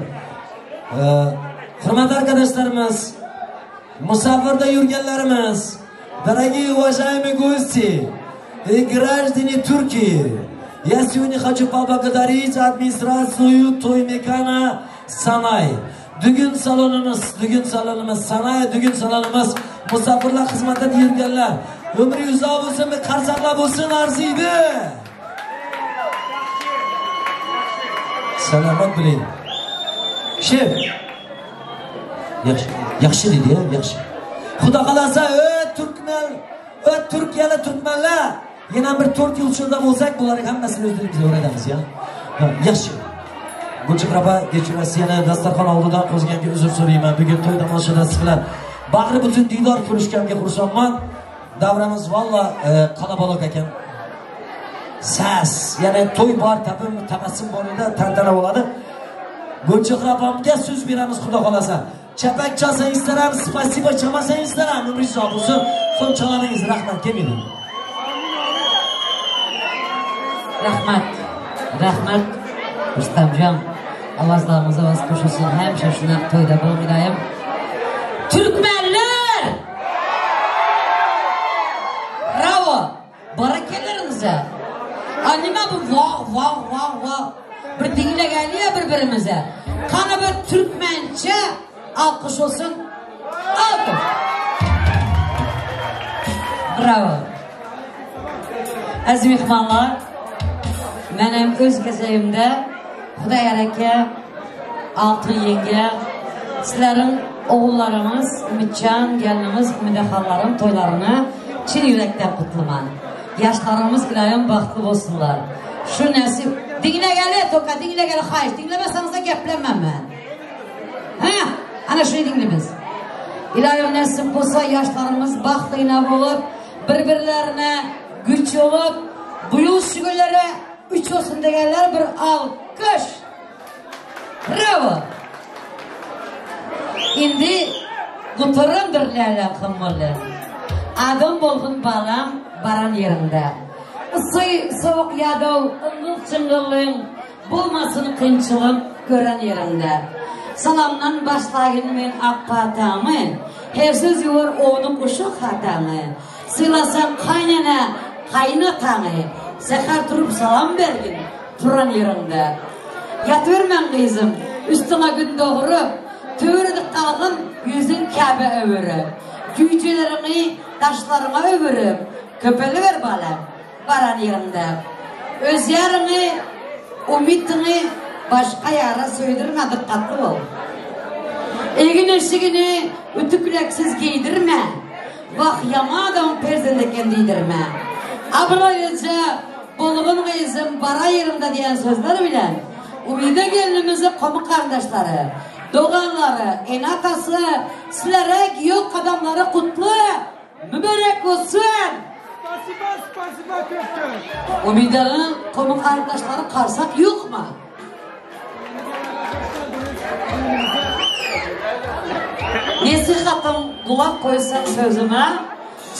Hürmetli arkadaşlarımız, misafirda yurganlarimiz, дорогие уважаемые гости и граждане Турции, я сегодня хочу поблагодарить администрацию Toymekana Sanay. Düğün salonumuz, düğün salonumuz, Sanay düğün salonumuz, misafirlar xizmatida yurganlar, ömrü uzoq bo'lsin, qarsaqlar bo'lsin arziydi. Salomat bo'ling. Shef. Yaxshi, yaxshi dedi ya, yaxshi. Xudo xolasa, turkman, Turkiyali turkmanlar, yana bir 4 yil shunda bo'lsak, bularning hammasini o'zimiz o'rganamiz ya. Yaxshi. Gulchehra opa, kechirasiz, yana dasturxon oldidan qo'zganga uzr so'rayman. Bugun to'y tomoshada siz bilan bag'ri butun diydor ko'rishganga xursandman. Davramiz valla qalabalik ekan. Sas, ya'ni to'y bor, tabassum bor edi, tantana bo'ladi. Gulchehra opamga so'z beramiz Xudo xolasa. Chapak chalsangizlar ham, spasiba chalmasangizlar ham umringiz uzoq bo'lsin. So'ng chalaringiz rahmat kelmaydi. Rahmat. Rahmat Rustamjon. Ovozlarimiz ovoz qo'shilsin. Hamisha shunday to'yda bo'lmaydi. Turkmanlar! Bravo! Barakalaringiz. Nima bu voh voh voh voh. Bir dinlaganli ya bir-birimizni. Qani bir turkmancha alqish olsun. Alqish. Bravo. Aziz mehmonlar, men ham o'z kezagimda Xudoyar aka, Oltin yenga, sizlarning o'g'illarimiz, Umidjon, kelinimiz, Umidaxonlarim to'ylarini chin yurakdan qutlayman. Yoshlarimiz iloyim baxtli bo'lsinlar. Shu nasib dinglagali, to'ka dinglagali, xohish, dinglamasangiz gaplanman men. Ha, ana shuni dinglaymiz. Iloyim nasib bo'lsa, yoshlarimiz baxtli bo'lib, bir-birlarine güç olup, bu yıl şu günlere 3 olsun deganlar bir alkış. Bravo. Indi quturumdur lala qimmalli. Adım bolgun balam baran yerinde. Isı soğuk yadov, ıngıl çıngıllın, Bolmasın kıyınçılık gören yerinde. Salamdan başlayın men ak patamı, hersiz yuvar onun uşuk hatanı. Sılasan kaynana, kaynatanı, seher durup salam bergin turan yerinde. Yatvermen kızım, üstüne gün doğurup, töğürü kalkın yüzün Kabe övürüp, gücelerini taşlarına övürüp, köpeli ver bana, varan yerinde. Öz yarını, ümitini başka yara söydürme, dikkatli ol. Egin eşiğini ütükleksiz giydirme, bak yamadan perzendeken giydirme. Ablayıcı, bolğun kızım, bara yerinde diyen sözler bilen, Umide gelinimizi komuk kardeşleri, doğanları, enatası, sizlere yok adamları kutlu, mübarek olsun. Umide'nin komuk kardeşleri karsak yok mu? Nesihatım kulak koysan sözüme,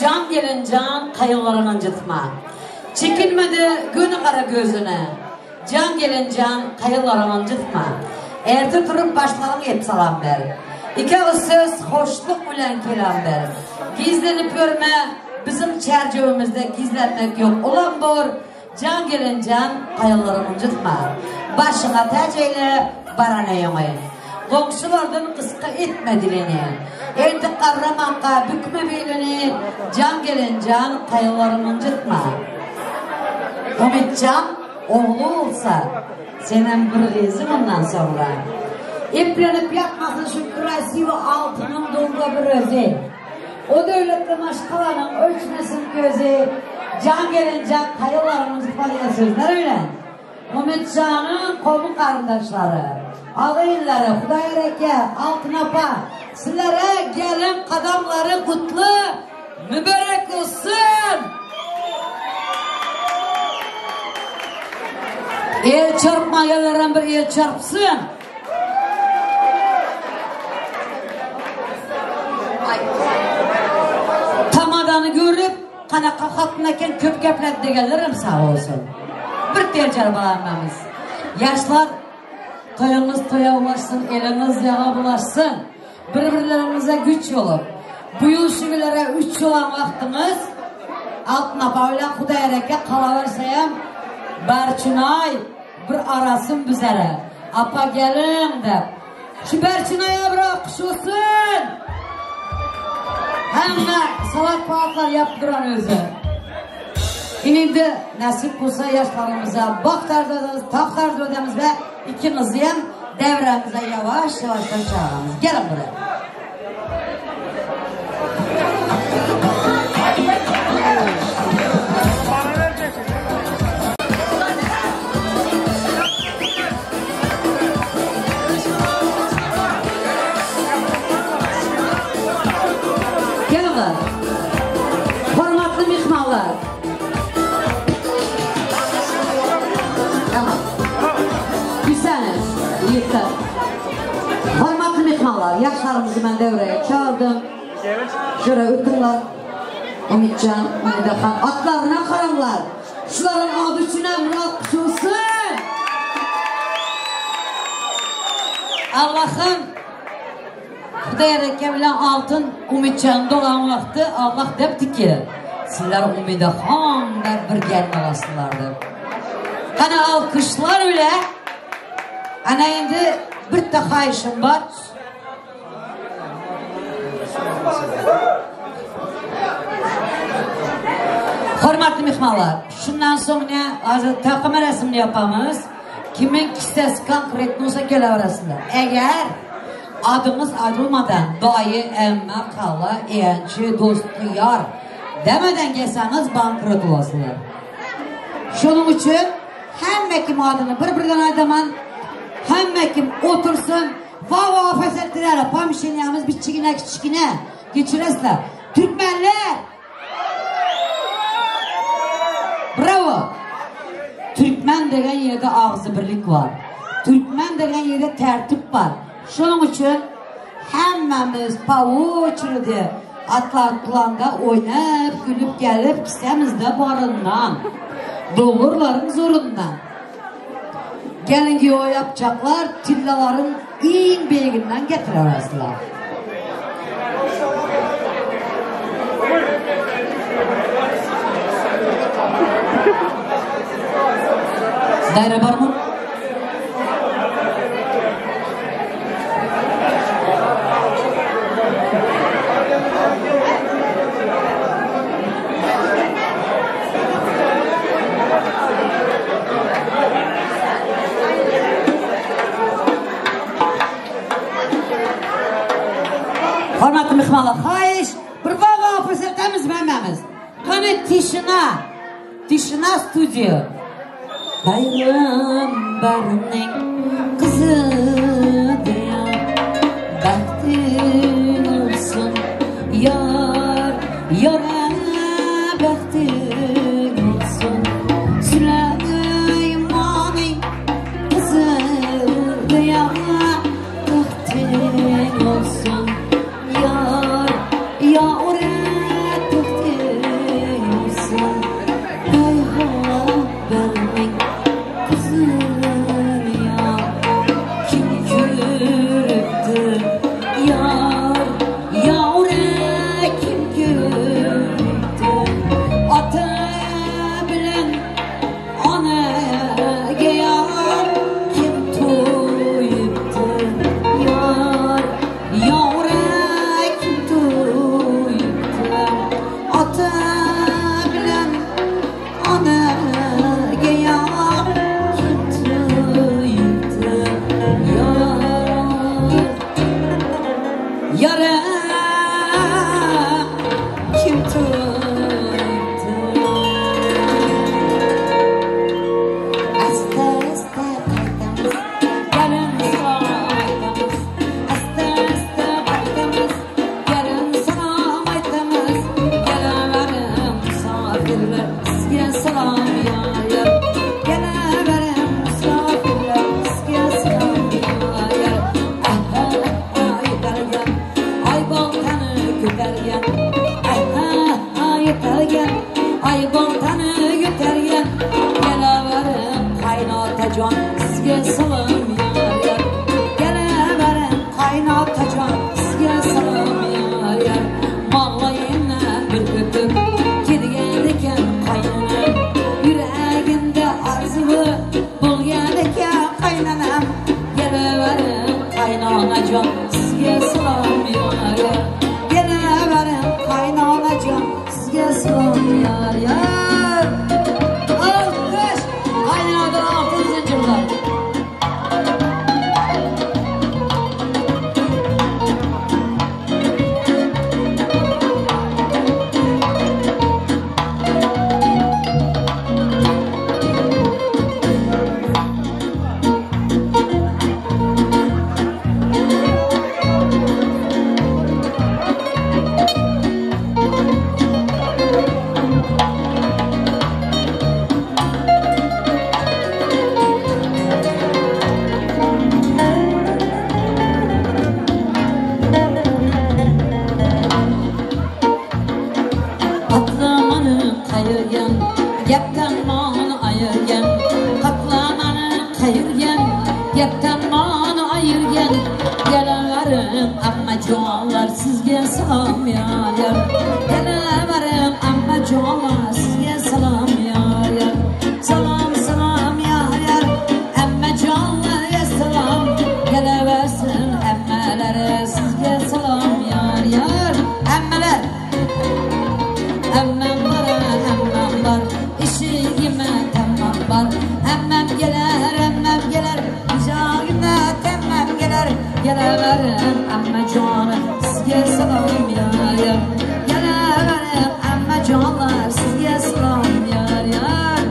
can gelin can kayınlarını incitme. Çekinmedi günü kara gözüne, can gelin can kayınlarını incitme. Erte durup başlarını hep salam ver. İki ağız söz hoşluk bilen kelam ver. Gizlenip görme, bizim çerçevemizde gizlenmek yok. Olan bor, can gelin can kayınlarını incitme. Başına tac eyle, barana yoğayın. Komşulardan kıska etme dilini. Enti karramanka bükme belini. Can gelin can kayınlarını incitme. Ümitcan oğlu olsa senin bir kızın ondan sonra. İplenip yatmasın şu krasivi altının dolga bir özü. O devletli maşkalanın ölçmesin gözü. Can gelin can kayınlarını incitme diye sözler öyle. Ümitcan'ın komu kardeşleri, ağayları, Xudayar aka, Altın apa, sizlere gelin kadamları kutlu, mübarek olsun. El çarpmayanlardan bir el çarpsın. Ay. Tamadanı görüp, kanaka hatın köp gaplar deganlarim sağ olsun. Bir tel çarpmalarımız. Yaşlar, toyunuz toya ulaşsın, eliniz yağa bulaşsın. Bir-birlerinize güç olup, bu yıl şugilere 3 olan vaktiniz, Altın apa bilan Xudayar aka qolaversayam, Barchinoy bir arasın bizlere. Apa gelin deb. Şu Barchinoy'a bir alkış olsun. Hamma salat palatlar yaptıran özü. Şimdi nasip olsa yaşlarımıza bak tarzı, tak tarzı ödemiz ve ikimizi hem devremize yavaş yavaş çağırırız. Gelin buraya. Gelin buraya. Hürmetli mihmanlar. Hürmetli mehmanlar, yaşlarımızı ben devreye çağırdım. Şöyle ötürler. Ümitcan, Umide Han, atlarına karanlar. Şuların adı üçüne Murat olsun. Allah'ım Xudayar aka bilan Altın Ümitcan doğan vakti Allah depti ki sizler Umide Han da bir gelin olasınlar deb. Qani alkışlar öyle. Ana endi bitta xohishim bor. Hurmatli mehmonlar, shundan so'ng hozir taqim rasmini yapamiz. Kimin kissasi konkret bo'lsa kelaverasizlar. Agar adınız ayılmadan dayı, emme, xala, eyanchi, do'sti, yor demeden gelseniz bankrot olasizlar. Shuning uchun hamma kim adını bir-birdan aytaman. Hamma kim otursun, va fasaltilar, pomeshchenyamiz bichkina kichkina kechirasizlar. Türkmenler! Bravo! Türkmen degan yerda og'zi birlik var. Türkmen degan yerda tertip var. Shuning uchun hammamiz по очереди atlar planda o'ynab, kulib kelib, kissamizda borindan, dollarların zo'ridan. Gelin kuyov yapacaklar, tillaların en beyiginden getiremezler. Daire var mı? Hurmatli mehmonlar, xohish, bir vaqo ko'rsatamiz hammamiz. Qani tishina, tishina studiya. Payg'ambarning qizi deya baxting olsun yor, yora baxting olsun. Sulaymonning qizi deya baxting olsun. Yar, yora baxting olsun. Payg'ambarning qizi ya kim ko'ribdi yar, yora kim ko'ribdi. Ota bilan onaga yar kim to'yibdi yar, yora kim to'yibdi. Ota bilan onaga yar kim to'yibdi yar, yara kim to'yibdi. Asta asta qaytamiz, yarim salom aytamiz. Asta asta qaytamiz, yarim salom aytamiz. Kelavarim musofirlar, sizga salom yor yor. Kelavarim musofirlar, sizga salom yor yor. Aha yetargan, ay boltani ko'targan. Aha yetargan, ay boltani ko'targan. Kelavarim qaynotajon, sizga salom yor yor. Kelavarim qaynotajon, sizga salom yor yor. Manglayimdan bir öpüp ketgan ekan qaynonam. Yuragimda orzuvi bo'lgan ekan qaynonam. Kelavarim qaynonajon, sizga salom yor yor. Kelavarim qaynonajon, sizga salom yor yor. Alkış! Qaynonadan altın zincirler. Qatlamani qayirgan, gapdan ma'no ayirgan. Qatlamani qayirgan, gapdan ma'no ayirgan. Kelavarim ammajonlar, sizga salom yor yor. Kelavarim ammajonlar, sizga salom yor yor. Salom salom yor yor, ammajonlarga salom. Kelaversin ammalari, sizga salom yor yor. Ammalar, Emmem var, emmem var, işigime temmem var. Emmem gelir, emmem gelir, kucağıma temmem gelir. Geleverim emme canı, sizge salam yar yar. Geleverim emme canlar, sizge salam yar yar.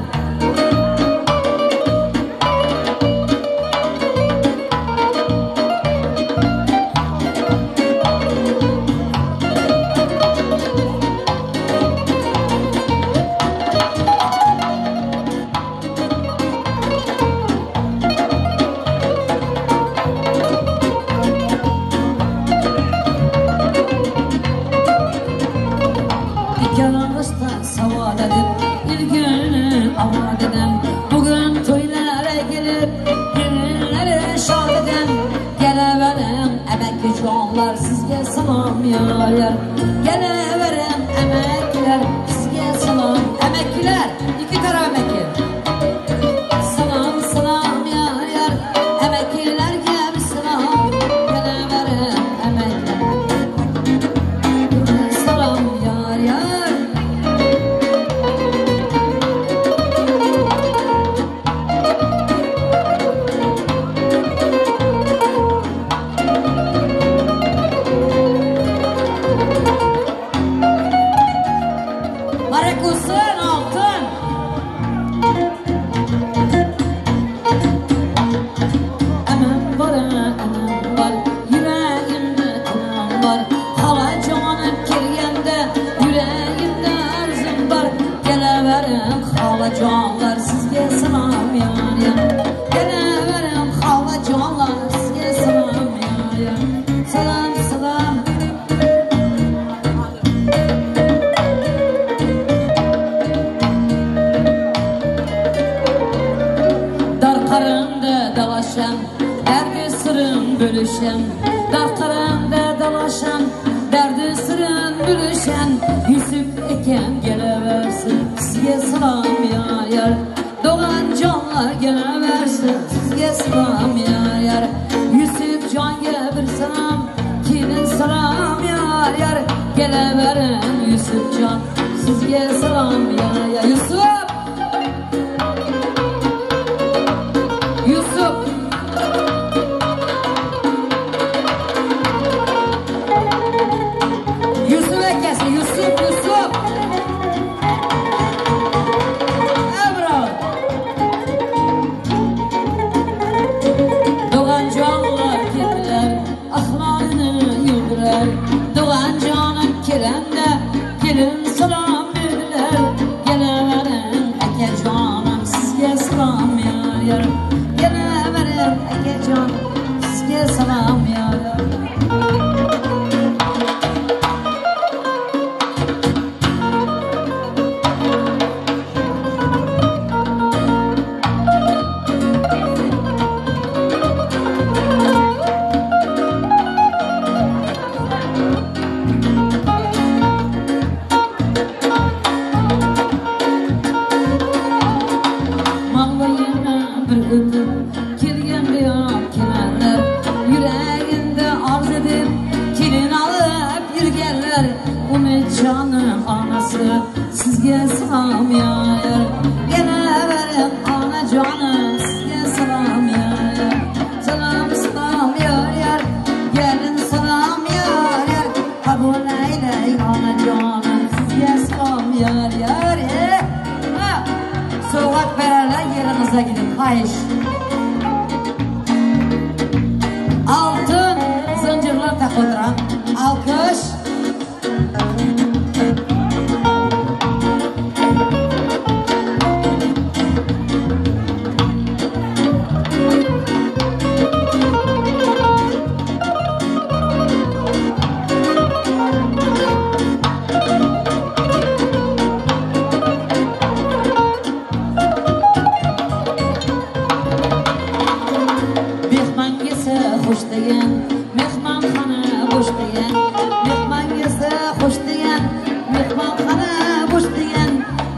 Xalacanlar sizga salom yar yar. Geleverin emekliler sizga salom. Emekliler, iki taraf emekli. Salam salam yar yar. Emeklilerge bir salam. Geleverin emekliler. Salam yar yar. Marakusun altın. Aman var, aman var, yüreğimde kanam var. Xalacanım kelgende yüreğimde arzum var. Geleverin xalacanlar sizga salam yar yar. Geleverin xalacanlar sizga salam yar yar. Salam salam. Darqarında dalaşan, derdi sırın bölüşen. Darqarında dalaşan, derdi sırın bölüşen. Yusuf ekem geleversin, sizge salam yar yar. Doğan canlar geleversin, sizge salam yar yar. Yusuf canga bir salam, kelin salam yar yar. Geleverin Yusuf can, sizge salam yar yar. Yusuf! Yusuf! Yusuf akasi, Yusuf, Yusuf! Bravo! Doğan canlar keldilar, ahlarını yuvdilar. Doğan canım kelende, gelin salam verdiler. Geleverin aka canım, sizga salam yar yar. Geleverin aka canım, sizga salam yar yar. Manglayına bir ötüp kelgan buyoq kelanlar, yüreğinde arz edip kelin alıp yurganlar. Umidjonim onasi sizga salom yar yar. Geleverin onajonim sizga salom yar yar. Salam salam yar yar. Gelin salam yar yar. Qabul aylay onajonim sizga salom yar yar. Sovg'at berarlar yerinize gidin. Xahish. Altın zincirler takıldıran. Alkış. Xo'sh degan, mehmonxona bo'sh degan. Mehmon kelsa xo'sh degan, mehmonxona bo'sh degan.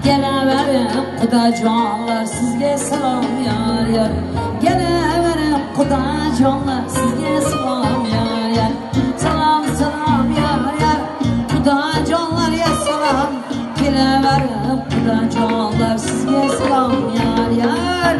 Kelaverin xudojonlar sizga salom yar yar. Kelaverin xudojonlar sizga salom yar yar. Salom salom yar yar. Xudojonlar ya salom. Kelaverin xudojonlar sizga salom yar yar.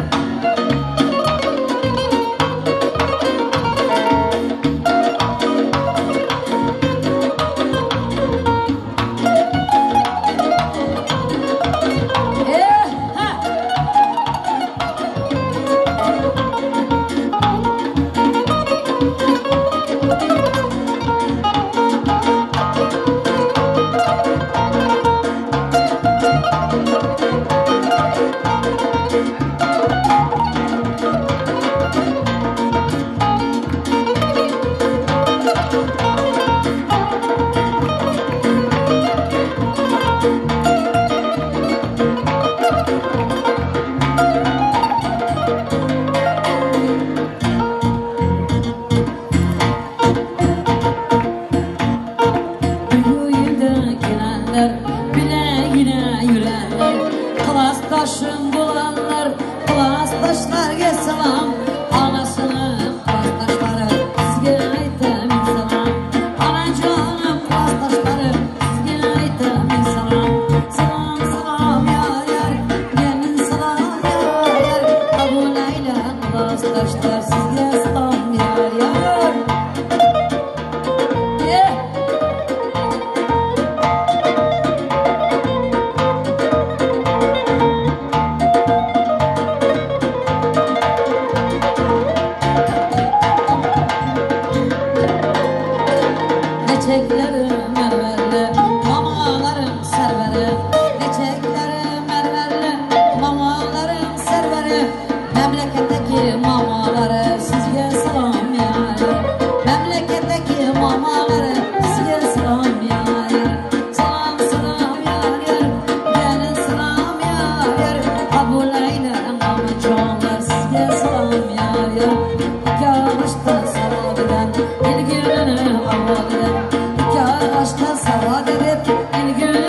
İki ağaçta savad eden, ilgini avad eden. İki ağaçta savad edip, ilgini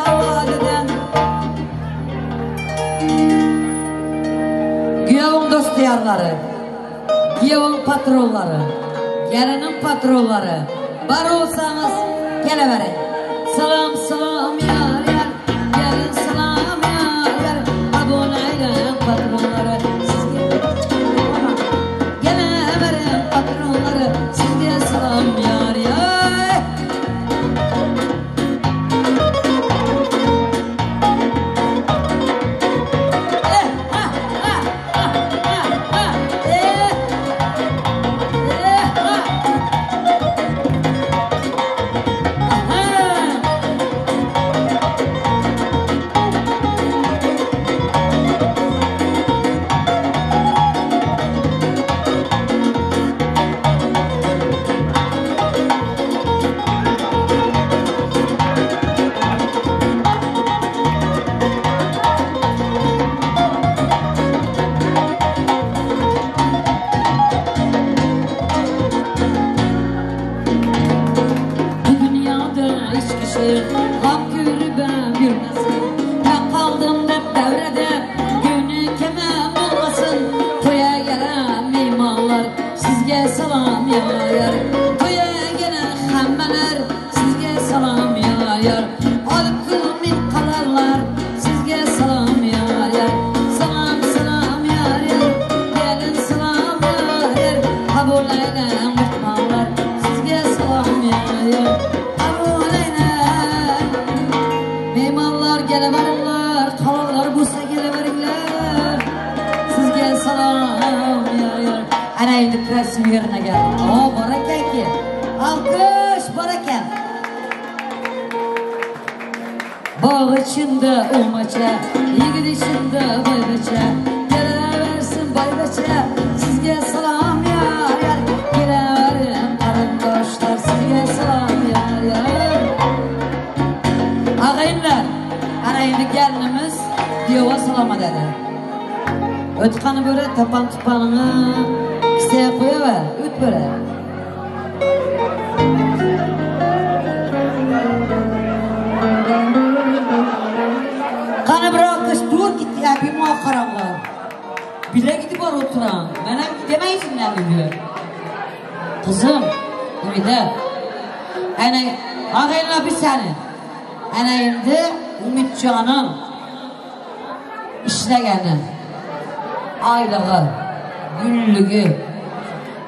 avad eden. Güyevin dost yarları, güyevin patronları, gelinin patronları, bar olsanız geleverin. Salam salam yar yar, gelin salam yar yar, aboneyleyin patronları, sizge geleverin patronları, sizge salam yar yar.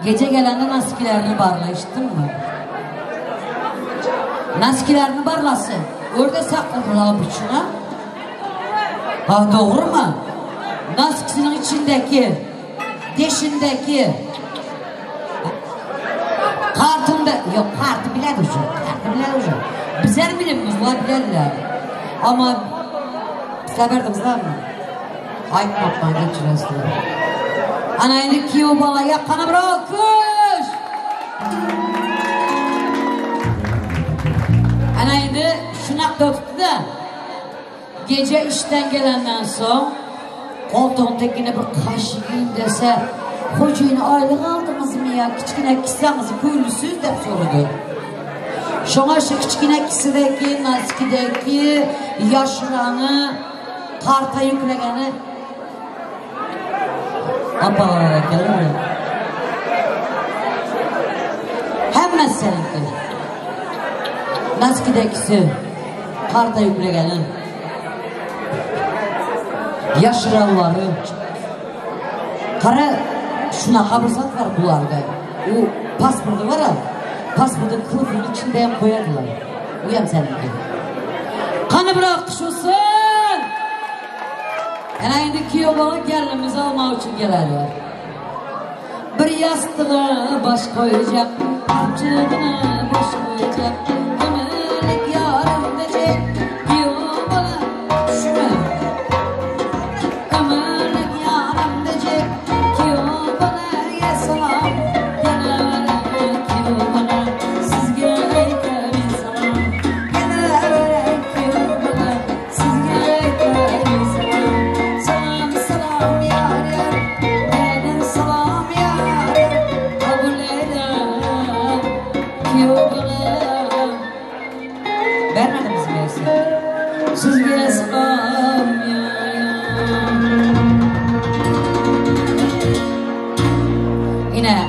Gece gelende naskilerini barla, işittin mi? Naskilerini barlasın. Orada sakladılar bıçına. Ha doğru mu? Naskisinin içindeki, deşindeki, kartında, yok kartı biler ucu, kartı biler ucu. Bizler bilmiyoruz, bunlar bilirler. Ama sizler verdinizler mi? Aytmapman geçiresizler. Ana endi kuyov bolaga qani bir olqish. Ana endi shunaqa o'tibdi-da. Gece ishdan gelandan so'ng qo'ltig'in tekini bir qashigin desa, xo'jayin oylik oldingizmi yo kichkina kissangizni ko'ylisiz deb so'radi. Shunga shu kichkina kissadagi, naskidagi yoshlarni qarta yuklagani apalar ekanlar. Hammasi seninki. Naskidagisi, qarta yuklagani, yashiranlari. Qara, shunaqa bir zot var bularda. U pasporti var a, pasportni qilifini ichida ham qo'yadilar. U ham seninki. Qani bir olqish bo'lsin. Ana endi kuyov bola kelinimizni olmoq uchun keladi. Bir yastig'i bosh qo'yacak, qamchig'ini bosh qo'yacak. Ömürlik yarım diyecek, kuyov bola shumi? Ömürlik yarım diyecek, kuyov bolaga salom. Kelaverin kuyov bola, sizga aytaman salom. Kelaverin kuyov bola, sizga aytaman salom. Salam salam yar yar, gelin salam yar yar.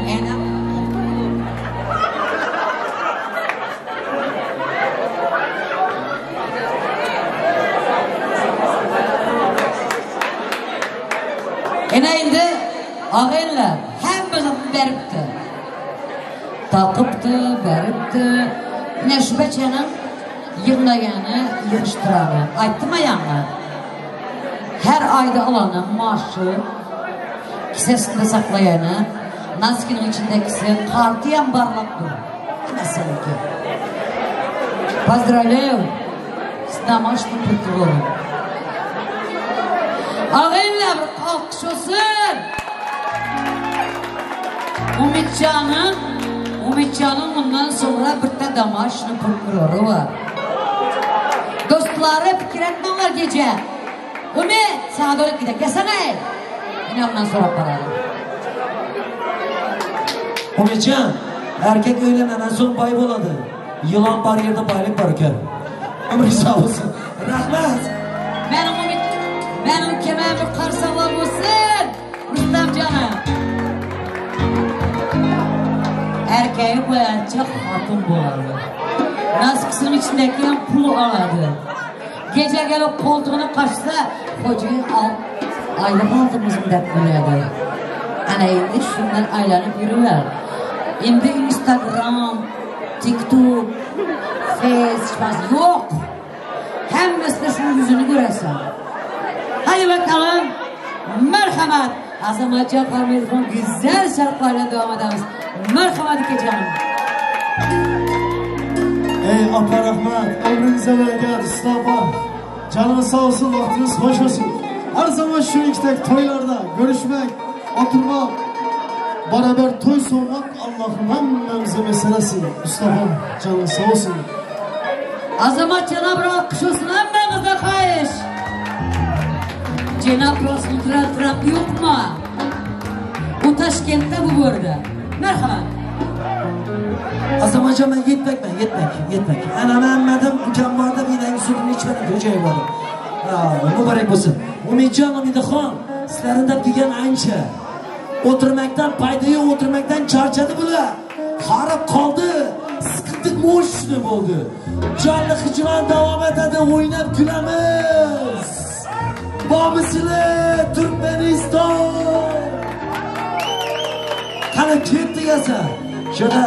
Ena. Ena endi og'aynilar hamma zotni beribdi. Taqibdi, beribdi. Mana shu bachaning yig'lagani, yig'ishtiradi. Aytdimi yangi? Her ayda alanı maaşı kisesinde saklayanı, naskinin içindekisi kartı barlak dur. Mesela ki. Поздравляю с домашним прокурором. Ağaylar alkış olsun. Ümitcan'ın bundan sonra bir de домашний prokuroru var. Dostları fikir etmemler gece. Ümit sana doğru gidelim. Gelsene. Yine ondan sonra paralım. Ümitcan, erkek öğlenen son bay boladı. Yılan var yerde baylık var ki. Ömrü sağ olsun. Rahmet. Benim Ümit, benim kemerim karsalar olsun. Rüstem canım. Erkeği boyayacak hatun boğardı. Naskısının içindeki pulu aladı. Gece gelip koltuğunu kaçsa, hocayı al, aylık aldığımızın dep biledi. Ana indi şundan aylanıp yürüler. Şimdi Instagram, TikTok, Face, yok. Hemmesine şunun yüzünü göresen. Hadi bakalım, merhamet. Azamatcan Karmelif'in güzel şarkılarla devam ederiz. Merhamet canım. Ey apa rahmet, ömrünüze bereket, Mustafa. Canınız sağ olsun, vaktiniz hoş olsun. Her zaman şu iki tek toylarda görüşmek, oturmak, beraber toy sormak Allah'ın hemmemize meselesi. Mustafa, canın sağ olsun. Azamat Cenab-ı alkış olsun, hemmemize kayış. Cenab-ı Rasul Trump yok mu? Bu Taşkent'te bu burada. Merhaba. Azamatcan ben yetmek ben, yetmek. Anam emmedim, ukam vardı, bir dengi suyunu içmedim, hocayı vardım. Mübarek olsun. Ümitcan, Umidxon, sizlerin deb kelgan ancha. O'tirmakdan payda yo'q, o'tirmakdan charchadi bular. Harib qoldi, siqildik, mo'shni bo'ldi. Jonli hijron davom etadi, o'ynab kulamiz. Bormisizlar, Turkmaniston? Qani ketdik esa. Shunda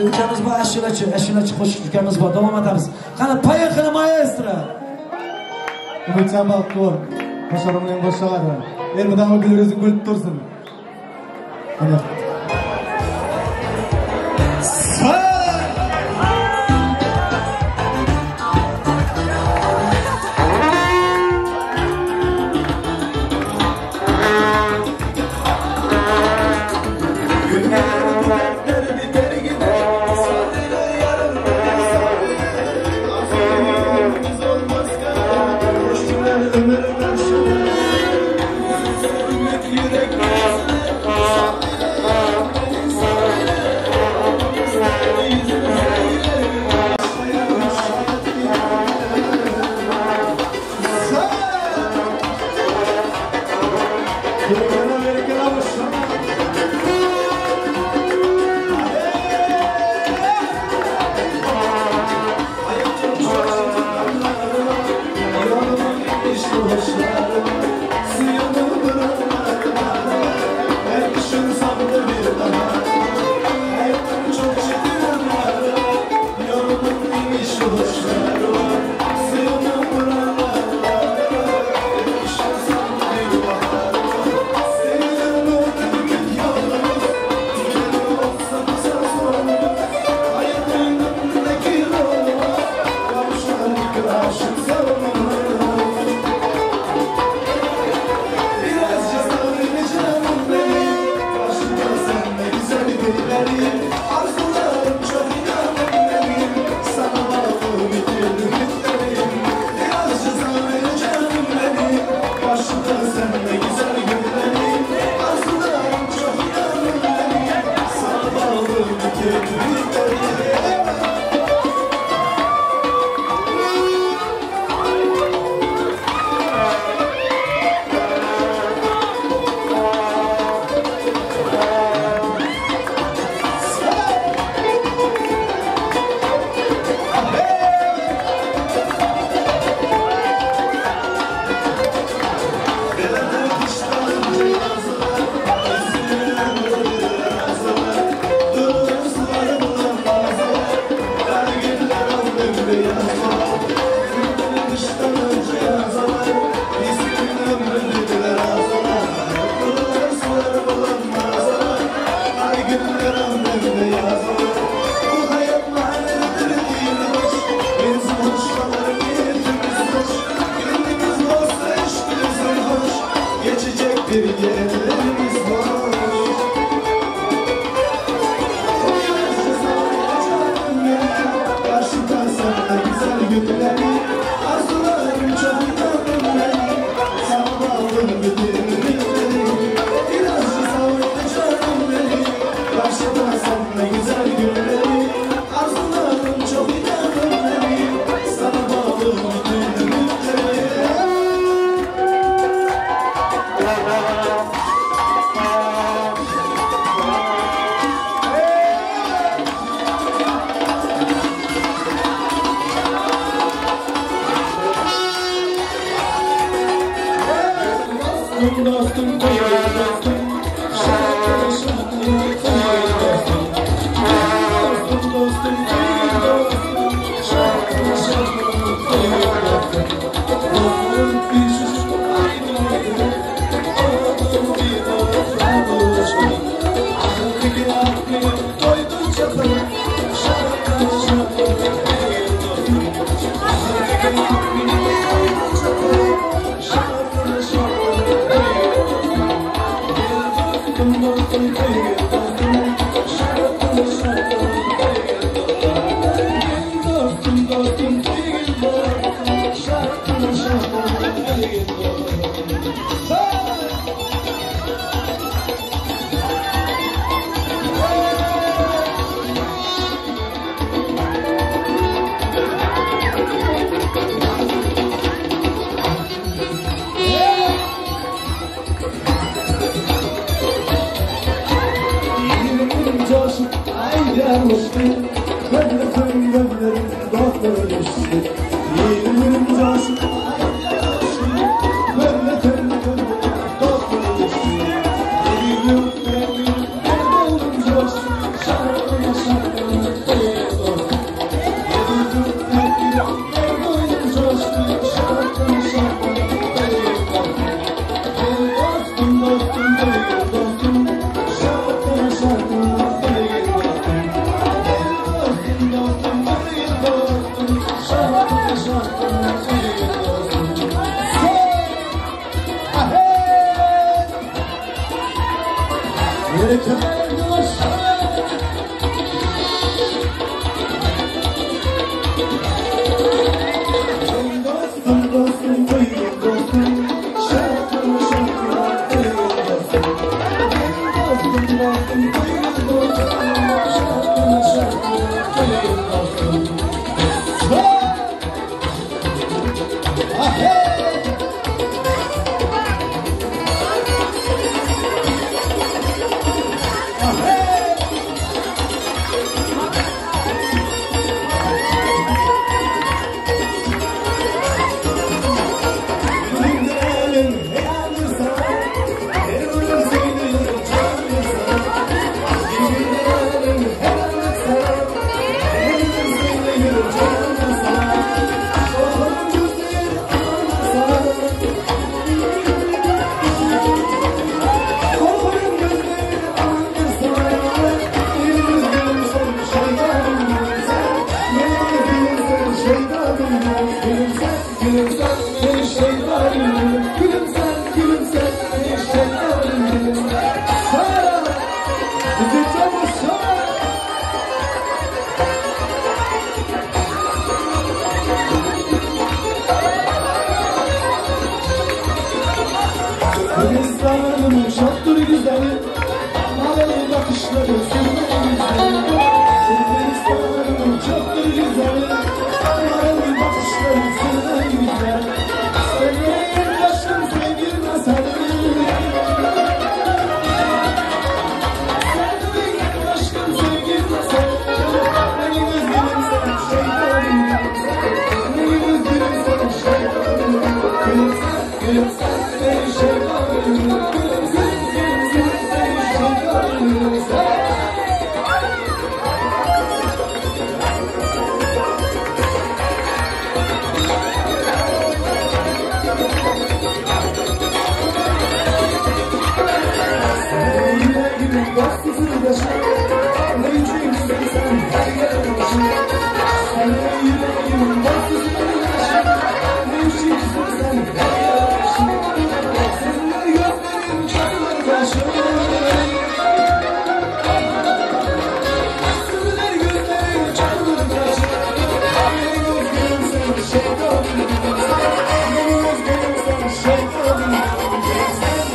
ukamiz bor, ashulachi qo'shiq ukamiz bor, davom etamiz. Qani поехали, maestro. Ümitcan baxtli, qo'shig'imning qo'shig'ari. Elmidami gul yuzi kulib tursin. Ana. Sen ne güzel günleri, arzuladım çok inanımları, sana bağlı bütün ümitleri. Dostum, dostum, şarkı şarkı dostum. Dostum, dostum, dostum, şarkı şarkı dostum. Dostum, bir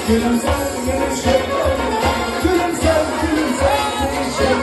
Gülümser, gülümser, gülümser, gülümser.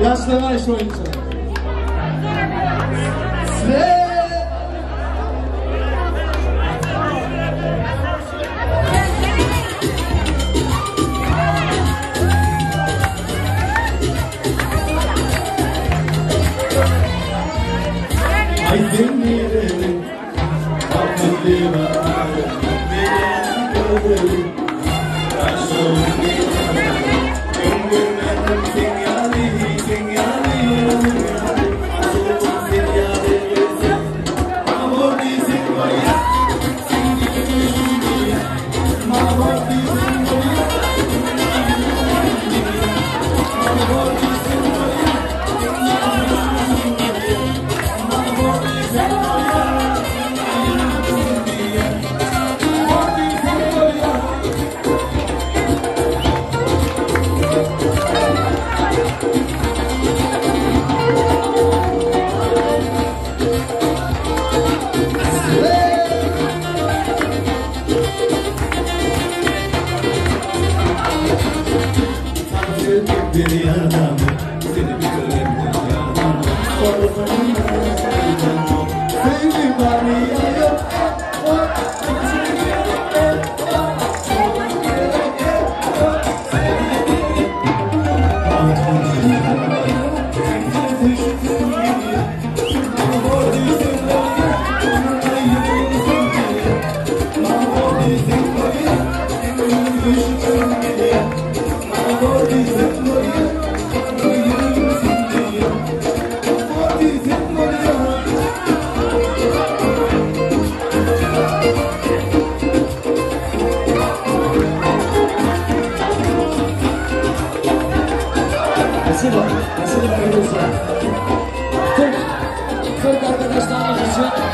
Yaşlama iş oyuncu. Спасибо. Спасибо, дорогие друзья. Türk arkadaşlarımız için.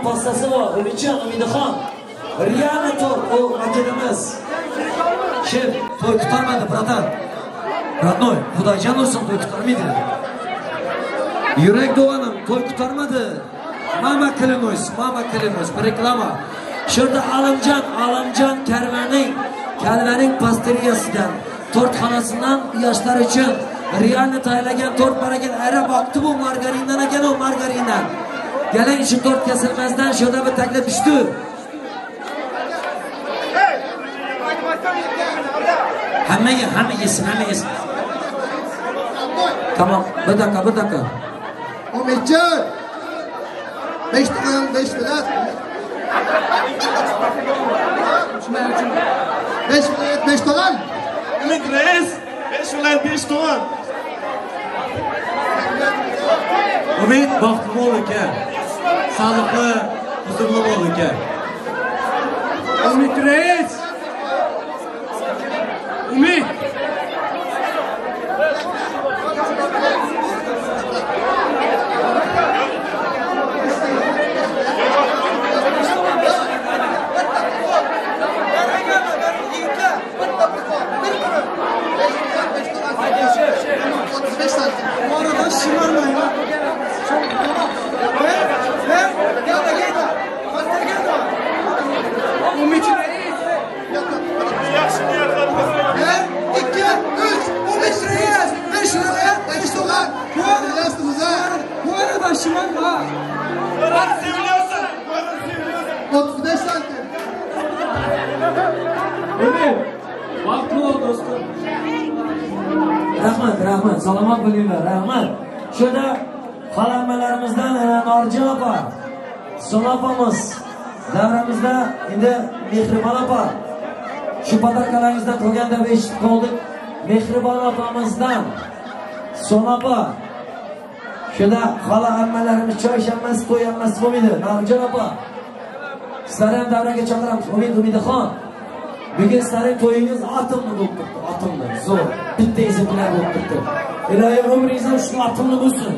pastasi bor. Umidjon, Umidaxon. Real tort, u makedamiz. Shef, to'y kutarmadi, bratan. Родной, Xudojon ursin, to'y kutarmaydi. Yurak dovanim, to'y kutarmadi. Mama клянусь, mama клянусь, reklama. Şurada Alimjon Kalvaning pasteriyasidan, tortxonasidan yoshlar uchun realni tayyorlagan tort bor ekan. Ara boqdi bu margarindan ekan, u margarindan. Keling, shu tort kesilmasdan shunda bir taklif tushdi. Hammaga, hamma yesin, hamma yesin. Tamam, bir dakika, bir dakika. Umidjon. 5 to'g'on, 5 viloyat. 5 viloyat, 5 to'g'on. Umid reis, 5 viloyat, 5 to'g'on. Umid baxtli bo'l aka. Sog'liqli, huzurli bo'l aka. Umid reis. Umid. Bu arada şımarmayın ha. Ver, ver, gel de gel de. Gel de. Umid. 1, 2, 3, Umid reis. 5 liraya, 5 dolar. Bu arada şımarma ha. Seviliyorsun. 35 santim. Umid, baxtli ol dostum. Rahmat, rahmat, salomat bo'linglar, rahmat. Şurada xolamalarımızdan Norjon opa, Sona opamiz, davramizda endi Mehribon opa. Shu padarkalaringizdan qolgan deb eshitib qoldik. Mehribon opamizdan Sona opa. Shunda xola ammalarimiz choy ishammasi, to'y ammasi bo'lmaydi. Norjon opa. Sizlarni ham davraga chaqiramiz. Umid, Umidaxon. Bugun sizlarning to'yingiz atomli bo'lib turibdi, atomli, zo'r. Bitta ezimlar bo'lib turibdi. Iloyim umringiz ham shu atomli bo'lsin.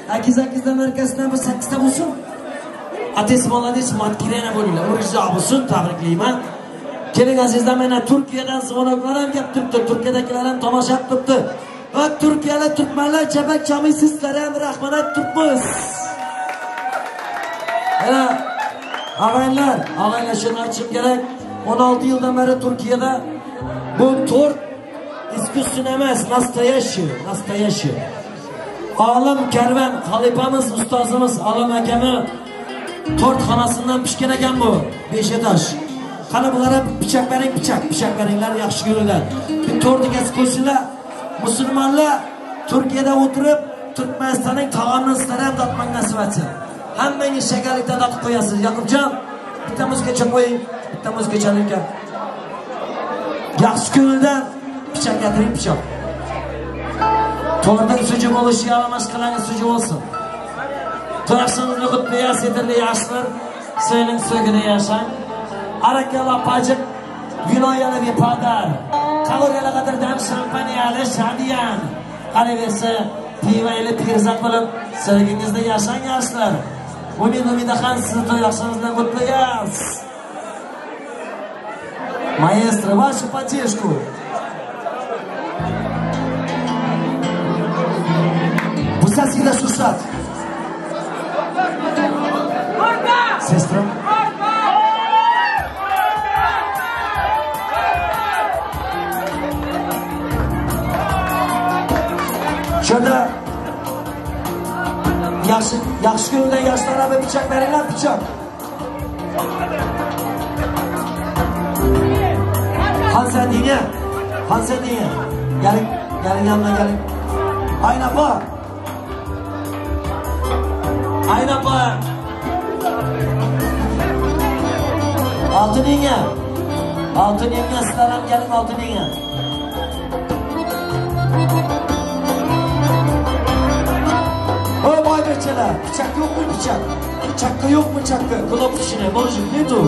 8-8dan arkasidan bir 8ta bo'lsin. Ates молодец, matkirena bo'linglar. Umringiz uzoq bo'lsin, tabriklayman. Keling azizlar, mana Turkiyadan zvonoklar ham kelib turibdi. Turkiyadagilar ham tomosha qilib turibdi. Va Turkiyalar, turkmanlar, chabak chamiy sizlar ham rahmat turibmiz. Mana ag'aylar, ag'aylar shuni aytishim kerak. 16 yıldan beri Türkiye'de bu tort искусственно emas, настоящий, настоящий. Olim Karvan xalifamiz, ustozimiz Olim akami tortxonasidan pishgan ekan bu 5 etaj. Qani bulara pichoq bering, pichoq, pichoq beringlar, yaxshi ko'ringlar. Bir tortni kesib qo'ysinlar. Musulmonlar Turkiyada o'tirib Turkmanistonning taomini sizlar ham tatmak nasib etsin. Hammangiz shakarlikdan tatib qo'yasiz. Yaqubjon, bitta muzgacha qo'ying. Bitta muzga chalingan. Yaxshi ko'ngildan pichoq getiring, pichoq. Tortning suji bo'lishi yaramas qilangiz suji bo'lsin. To'raqshingizni qutlaysiz, yetarli yaxshilar. So'yning so'gida yashang. Arakala pajik viloyali bir padar. Kaloriyalar qadar şampanyalı şadiyan. Qalaversa, piva ile pirzat bo'lib so'gingizda yashang yaxshilar. Umid Umidaxon sizni to'y qutlaymiz. Маэстро, вашу поддержку. Пусть Шушат. Сестра. Şurada yaxshi ko'ngildan yoshlarga bir pichoq beringlar, pichoq. Hansadinga, Hansadinga. Keling, keling yanına keling. Ayna opa. Ayna opa. Altın yenge. Altın yenge sizlar ham keling, altın yenge. O boybechalar, pichoq yo'qmi pichoq? Chakka yo'qmi chakka? Кнопочный, ножик нету.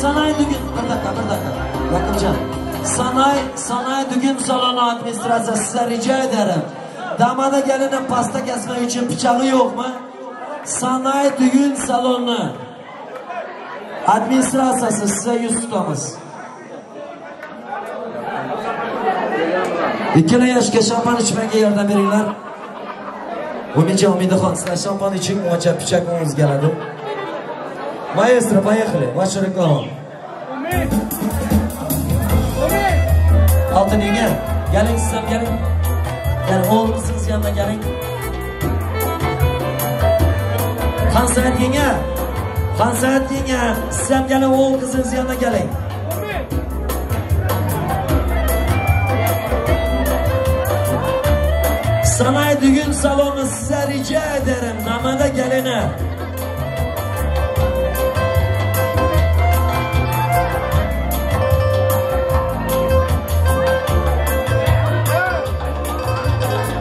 Sanayi dügün, bir dakika, bir dakika. Yakupcan. Sanayi dügün salonu administratsiyası size rica ederim. Damada gelinin pasta kesmek için bıçağı yok mu? Sanayi düğün salonu administrasiyası size yüz tutamız. Ikkala yoshga şampan ichmanga yordam beringlar. Umidjon, Umidaxon, sizlar şampan iching, uncha pichak o'zingiz keladi. Maestro, поехали. Ваша reklama. Umid. Umid. Oltin yenga, keling siz ham keling. Keling, o'g'lingiz yanına keling. Xonsaat yenga, Xonsaat yenga, siz ham keling, o'g'il qizingiz yanına keling. Sanayi düğün salonu size rica ederim. Namada gelene.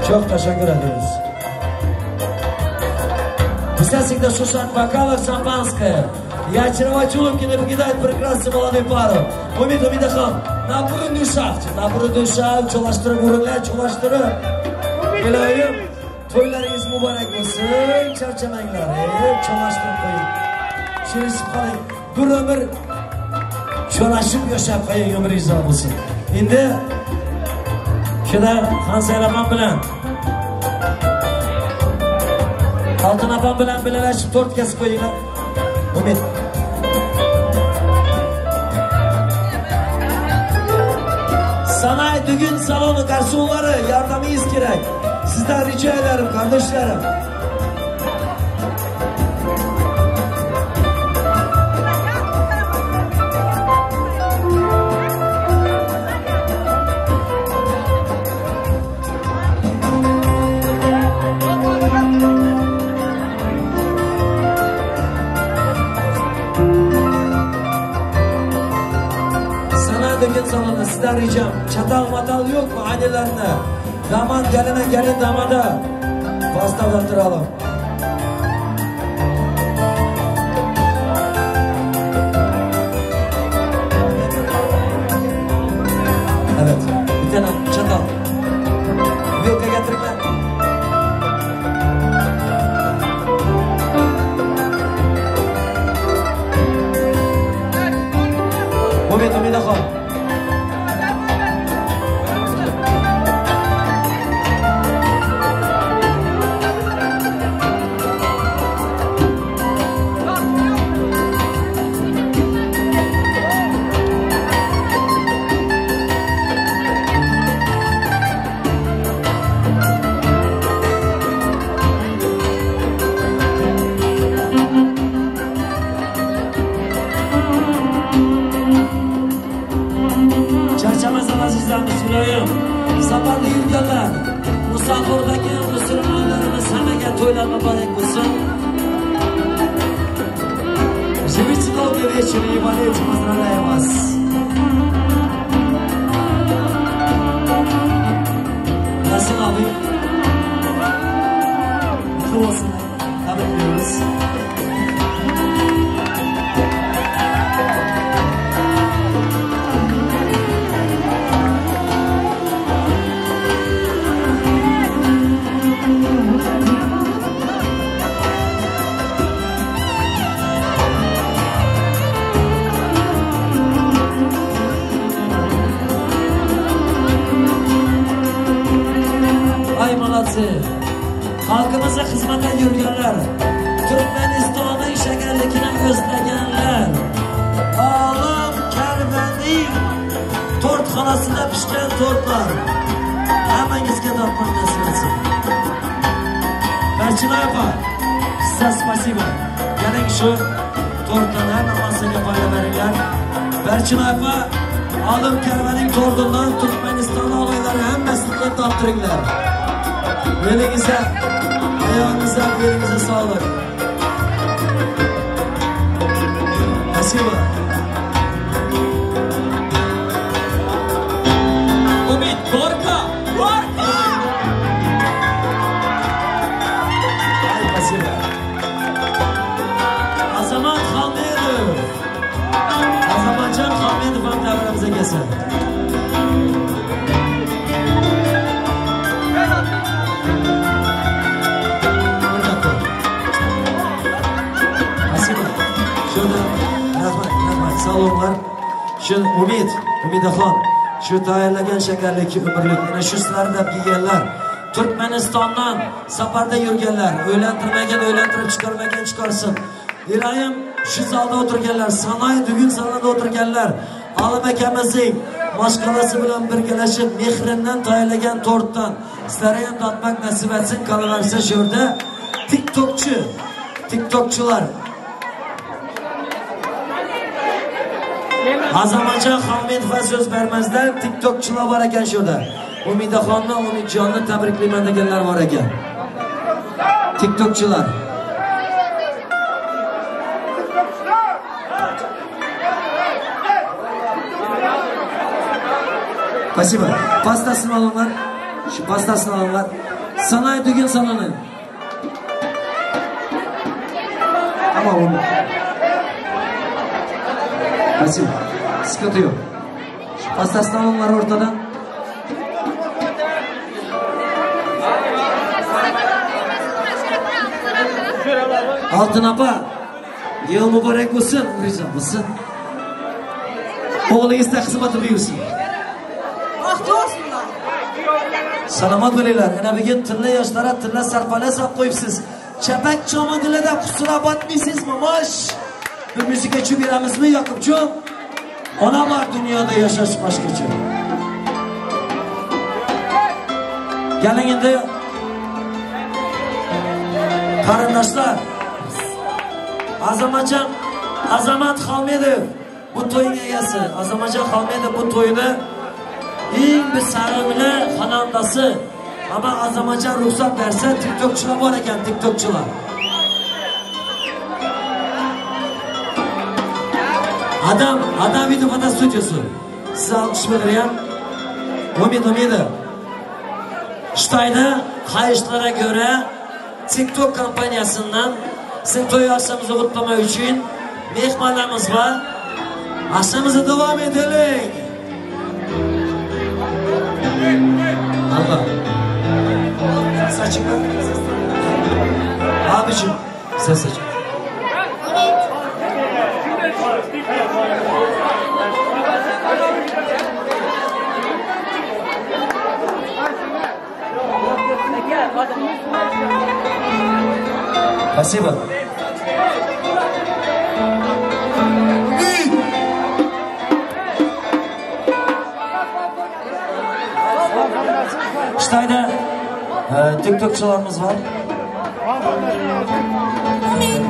Çok teşekkür ederiz. Все всегда шушат бокалов шампанское. И очаровать улыбки не покидает прекрасную молодую пару. Умид, Umidaxon, nabrun dushav, çolaştırıp urinlar, çolaştırıp. Iloyim, to'ylaringiz muborak bo'lsin, charchamanglar, cholashtirib qo'ying. Shirishib qoling. Bir umr cholashib yashab qo'ying, umringiz uzoq bo'lsin. Endi shuda Xonsayr opam bilan Oltin opam bilan birlashib tort kesib qo'yinglar. Umid. Sanayi düğün salonu garsonları yardımınız gerek. Sizden rica ederim kardeşlerim. Sanayi düğün salonu sizden ricam. Çatal matal yok mu ailelerine? Damat geline gelin damada pastalandıralım. Evet, bir tane çatal. Vilka getirme. Umid, Umidaxon. Safarda yurganlar, musofirlarga, musulmonlarimiz hammaga to'ylar muborak bo'lsin. Живите долго, вечер и болейте, поздравляю вас. Nasıl abi? Mutlu olsun. Tebrik ediyoruz. Halkımıza hizmete yürüyenler, Türkmenistan'ın şekerlikini özleyenler, Alım Kerveni tortxanasında pişken tortlar, hemmengizga tortman nasip etsin. Berçin apa, size spasiba. Keling shu tortdan hammasiga payla beringlar. Berçin apa, Alım Kervening tortidan Türkmeniston og'aylari hammasini toptiringlar. Belinize, ayağınıza, belinize sağlık. Спасибо. Umid, gorka! Gorka! Ay, спасибо. Azamat Hamidov. Azamatcan Hamidov ham davramizga kelsin. olinglar. Shu Umid, Umidaxon, shu tayyorlagan shakarlik umrlik, mana shu sizlarni deb kelganlar. Turkmanistondan safarda yurganlar, o'ylantirmagan, o'ylantirib chiqarmagan chiqarsin. Iloyim shu zalda o'tirganlar, sanoy bugun salonda o'tirganlar, Olim akamizning mashqalasi bilan birgalashib mehrinden tayyorlagan tortdan sizlarga ham tatmak nasib etsin. Qolaversa shu yerda TikTokchi, TikTokchilar Azamatjon Hamidova so'z bermazdan TikTokchilar bor ekan shu yerda. Umidaxonni, Umidjonni tabriklayman deganlar bor ekan. TikTokchilar. Спасибо. Pastasini olinglar. Shu pastasini olinglar. Sanoy tugun saloni. Tamam oldu. Спасибо. Sıkıntı yok. Şu pastasını alınlar ortadan. Altın apa. Yıl mübarek olsun. Olsun. Oğlunuz da xizmati buyursun. Salomat bo'linglar. Ana bugun tilla yoshlara tilla sarpala sap qo'yibsiz. Chapak chomidilada qusura botmaysizmi, mosh? Bir musiqa tushib beramizmi, Yoqubjon? Ona bor dunyoda yashash boshqacha. Keling endi qarindoshlar. Azamatjon, Azamat Xolmedov bu to'yning egasi. Azamatjon Xolmedov bu to'yni eng bir sevimli xonandasi. Ama Azamatjon ruxsat bersa TikTokchilar bor ekan, TikTokchilar. Adam video foto studiyasi. Siz alqish bildiryam. Umid Umidi. Xitoyda xahishlara göre TikTok kampaniyasidan sizin to'y akşamımızı kutlamak için mehmonlarimiz var. Akşamımızı devam edelim. Allah. Ses açık mı? Abicim, ses açık. Спасибо. Xitoyda TikTokchilarimiz var. Umid,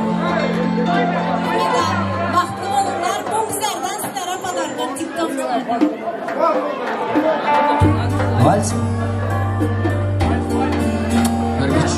Umida, baxtli bo'linglar. Bu bizlardan sizlarga podarka TikTokchilardan. Vals. Bir üç.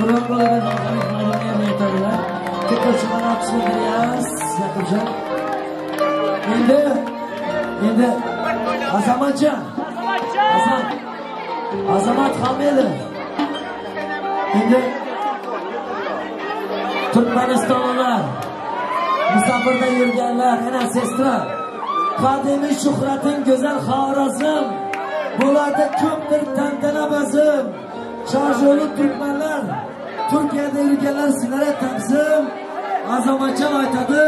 Qurbanqulova aytadilar. Yaqubjon. Endi Azamatjon. Azamat Hamidov. Endi Turkmanistonliklar, musofirda yurganlar, ana sestra. Qadimiy shuhrating go'zal Xorazm. Bularda ko'pdir tantana bazm. Chorjoli turkmanlar, Turkiyada yurganlar sizlarga taqsim. Azamatjon aytadi,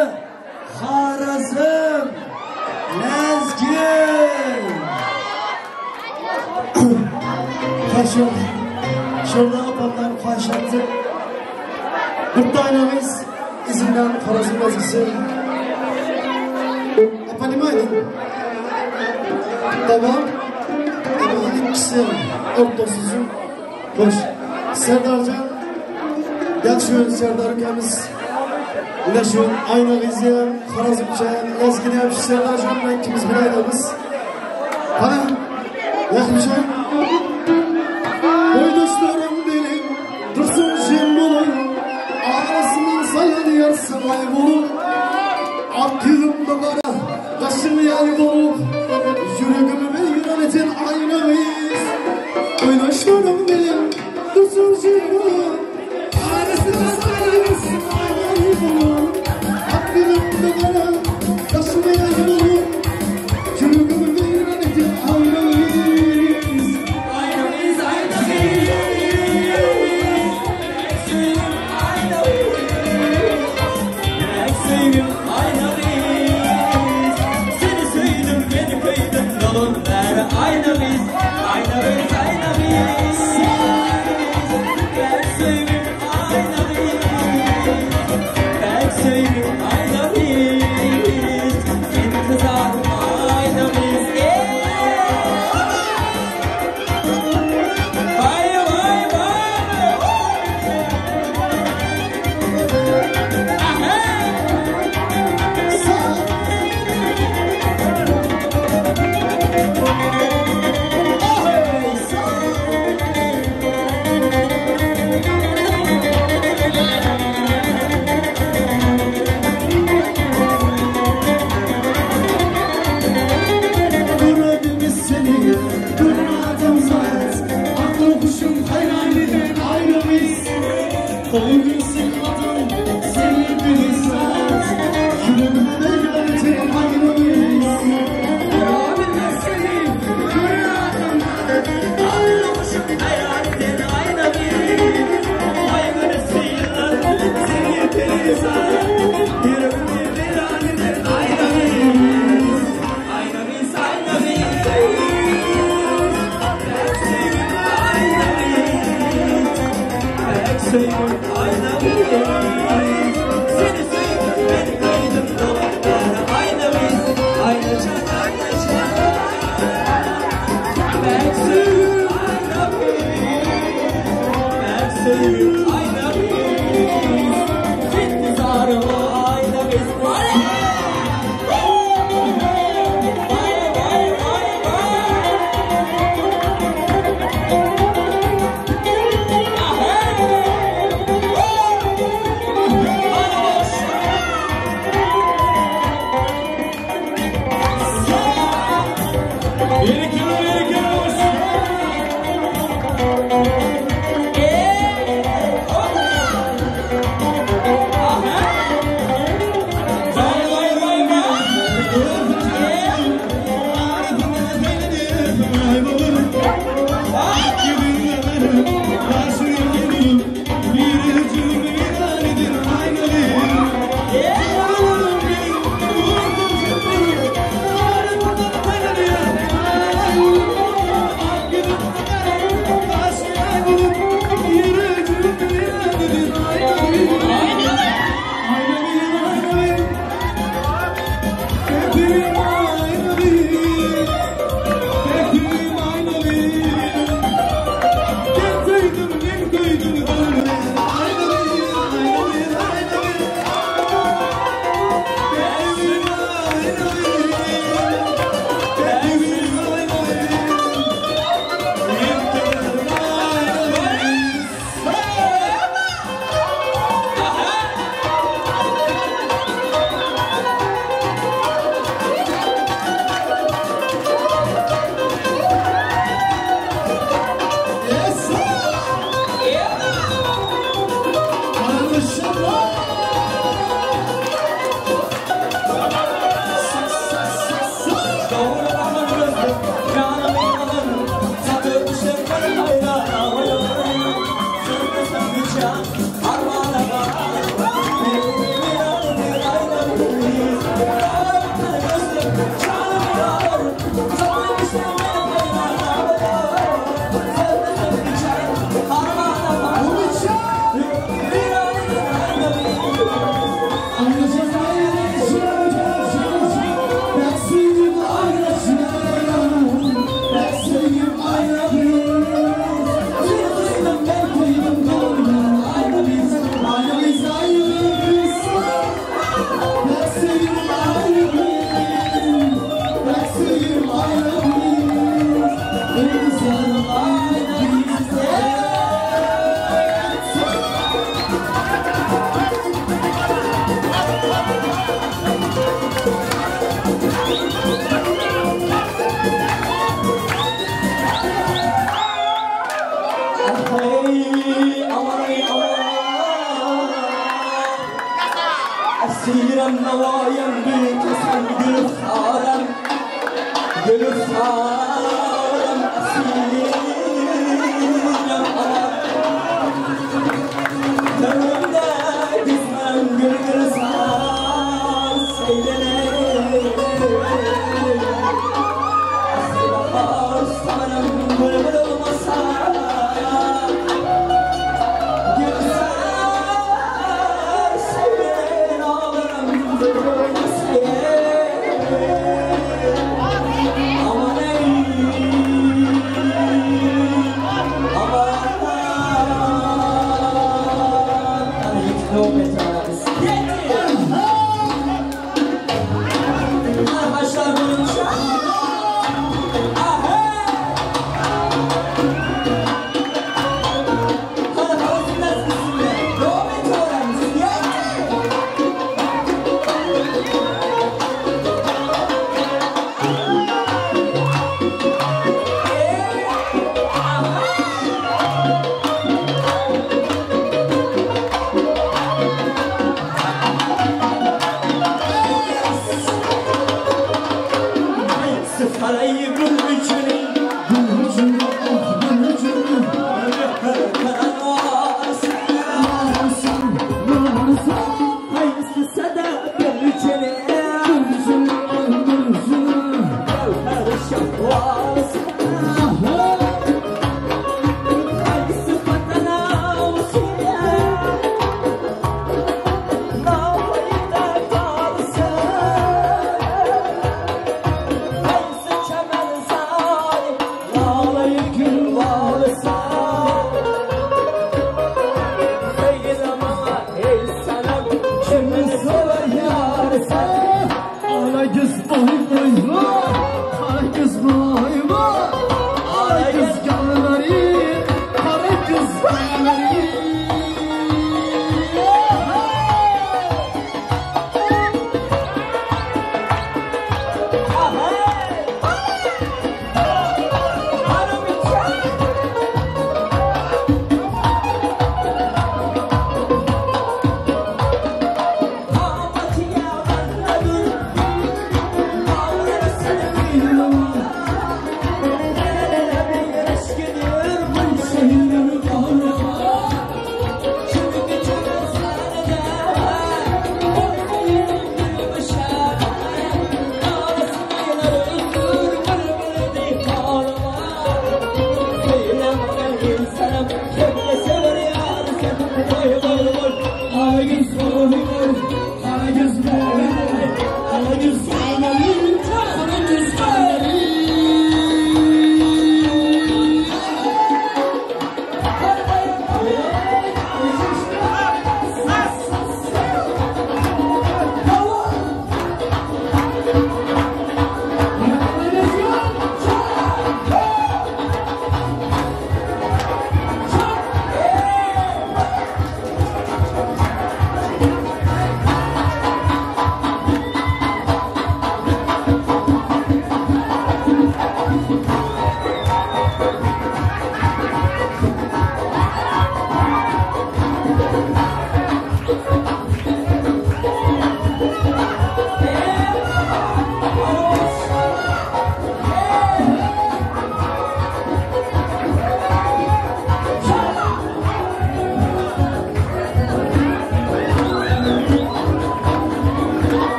Xorazm Lezgin. Qaşıq, şurada opamlar xahişatı. Burada aynamız, izinden Xorazm lezgisi. Apanimayın. Tamam. İkisi ortasızım. Hoş. Serdarcan, gel şu Serdar ülkemiz. Yine şu ayna izleyen, Xorazmcha, Lezgini ham shu Serdarjon bilan ikimiz bir aynamiz. Qani, Yaqubjon. Boydoşlarım benim, dursun jim bolun. Arasından sayanıyorsun ay bolup. Aklımda kara, kaşım yay bolup. Yüreğimi meyran eten aynamız. Boydoşlarım benim, dursun jim bolun. Arasından sayanıyorsun ay bolup. Aklımda kara, kaşım yay bolup. Yüreğimi meyran eten aynamız. Aynamız, aynamız. Sevim aynamız. Seni sevdim, beni kıydın, yolun ver aynamız. Aynamız, aynamız. Ben sevim aynamız. Ben sevim aynamız. İntizar aynamız. Vay vay vay. Seni sevdim, beni kıydın, dolaplara aynamız. Aynacan, aynacan. Ben sevim aynamız. Ben sevim aynamız. İntizarım aynamız. Vay vay vay vay. Bir iki. Asirim navoyim bekasan gülxoram, gülxoram asirim aman. Dönümde gizmem gül gülzar seylenir. Asıl hoşlanım bülbül olmasa.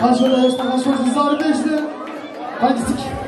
Karşıda karşımızda beşli. Hadi gittik.